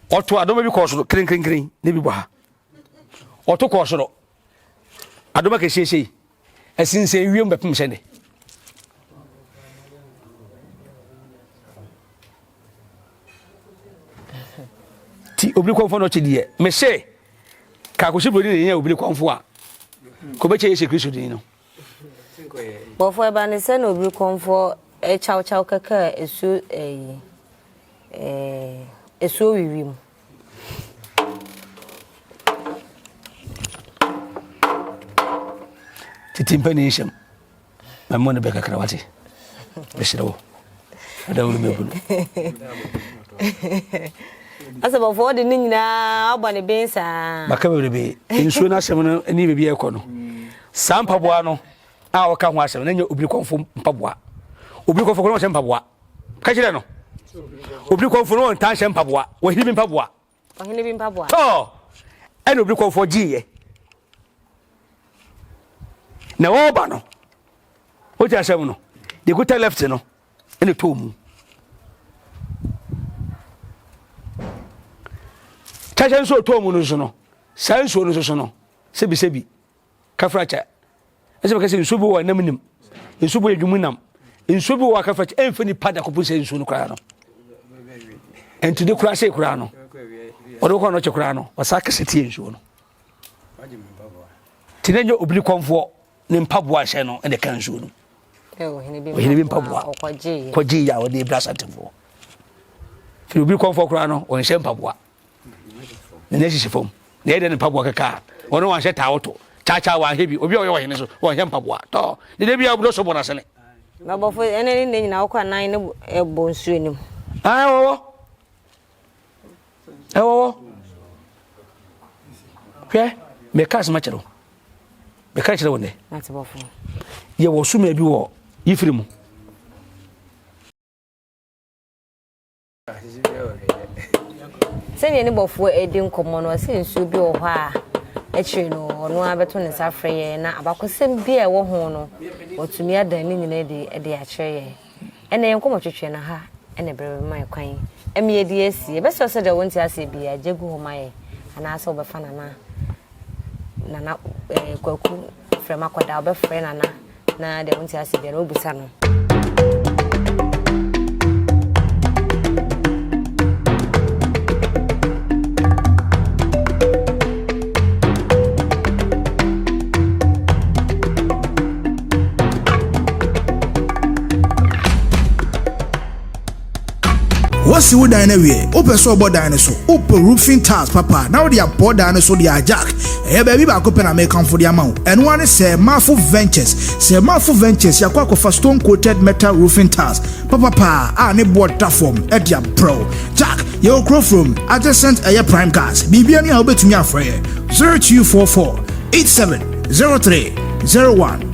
Ɔto adɔma bi kɔɔ soro kirinkirinkirin ne bi bɔ ha. Ɔto kɔɔ soro. Adɔma kɛseɛ sei. Ɛsensɛn wiem bɛpem sɛ nnɛ. Ti obiri kɔnfo no ɔkye deɛ mese ka akosi buroni na yɛnya obiri kɔnfo a kɔbɛkyɛ Yesu Kristo din no. Bɔfo ɛba ne sɛ na obiri kɔnfo ɛkyawkyaw kɛkɛ esuo ɛyi ɛɛ esuo wiwi mu. Tete mpanin nhyɛm mɛmmɔ ne bɛ kakra wate mesrɛ wo adaworo mɛbu no asɛ bɔfoɔ de ne nyinaa abɔ ne ben saa maka bebrebe nsuo no asɛm no ne baabi a ɛkɔ no saa mpaboa no a ɔka ho asɛm no nyɛ obiri kɔmfo mpaboa obiri kɔmfo kɔn ɔhyɛ mpaboa ka kyerɛ no obiri kɔmfo no ɔntaa nhyɛ mpaboa ɔhene bi mpaboa ɔhene bi mpaboa tɔɔ ɛna obiri kɔmfo gyeeɛ na wɔreba no wote asɛm no deɛ kuta left no ɛna tɔɔ mu kyɛkyɛ nso ɔtɔɔ mu no nso no saa nsuo no nso so no sɛbisɛbi Kafrakyɛ. Ɛsɛ bɛka sɛ nsuo bi wɔ ɛnam nim. Nsuo bi wɔ edwuma nam. Nsuo bi wɔ kafrakyɛ ɛnfɛ nipa da kɔpɔ sɛ nsuo no koraa no. Ɛnti de koraa sɛ koraa no. Ɔde kɔ anɔkyɛ koraa no. Ɔsa kɛse tie nsuo no. Ti na nyɛ obiri kɔnfoɔ ne mpaboa hyɛ no ɛna ɛka nsuo no. Ɔhene bi mpaboa kɔgye yɛ a ɔde ebira asantefoɔ. Firi obiri kɔnfoɔ koraa no ɔnhyɛ mpaboa. Ne nan sisi fam. Na ɛyɛ dɛ ne mpaboa kɛkɛ a ɔno wanhyɛ taa ɔtɔ kyaakyaa wanhwɛ bi obi a ɔyɛ ɔhene so wɔnhyɛ mpaboa tɔ ne da bi a ɔbɛdɔ so bɔ n'asene. Bɔbɔfo ɛne ne nne nyinaa wokɔ anan ne ɛbɔ nsuo anim. Ah ɛwɔwɔ ɛwɔwɔ hwɛ mɛka asɛm akyerɛ wo mɛka kyerɛ wo nnɛ yɛwɔ suma bi wɔ yifiri mu. Sɛnea ne bɔfoɔ redi nkɔmmɔ no, ɔse nsuo bi wɔ hɔ a akyire no ɔno ara bɛto ne nsa afrɛ yɛn na abakɔsɛm bi a ɛwɔ ho no watumi adan ne nyinaa adi de akyerɛ yɛn. Ɛnna yɛn nkɔmmɔtwetwe no ha na berɛ bɛma yɛn kwan ma yɛadi asi. Yɛbɛsrɛ sɛ deɛ wonte aseɛ biara gya gu hɔ ma yɛn anaasɛ wobɛfa Nana Nana eh, Kwaku frɛ makɔda wobɛfrɛ Nana Na deɛ wonte ase biara wobisa no. Woasi wo dan no awie, wopɛ sɛ ɔbɔ dan no so, wopɛ roofing tiles papa na wode abɔ dan no so deɛ a, Jack, ɛyɛ baabi baako pɛ na mekamfo de ama wo. Ɛno ara ne Sir Marfo Ventures. Sir Marfo Ventures, yɛakɔ akɔfa stone coated metal roofing tiles papapa a ne boɔ da fam de abrɛ wo. Jack, yɛwɔ kuro from adjacent ɛyɛ Prime Gas. Biribiara ni a wobɛtumi afrɛ yɛn 0244 87. 03 01.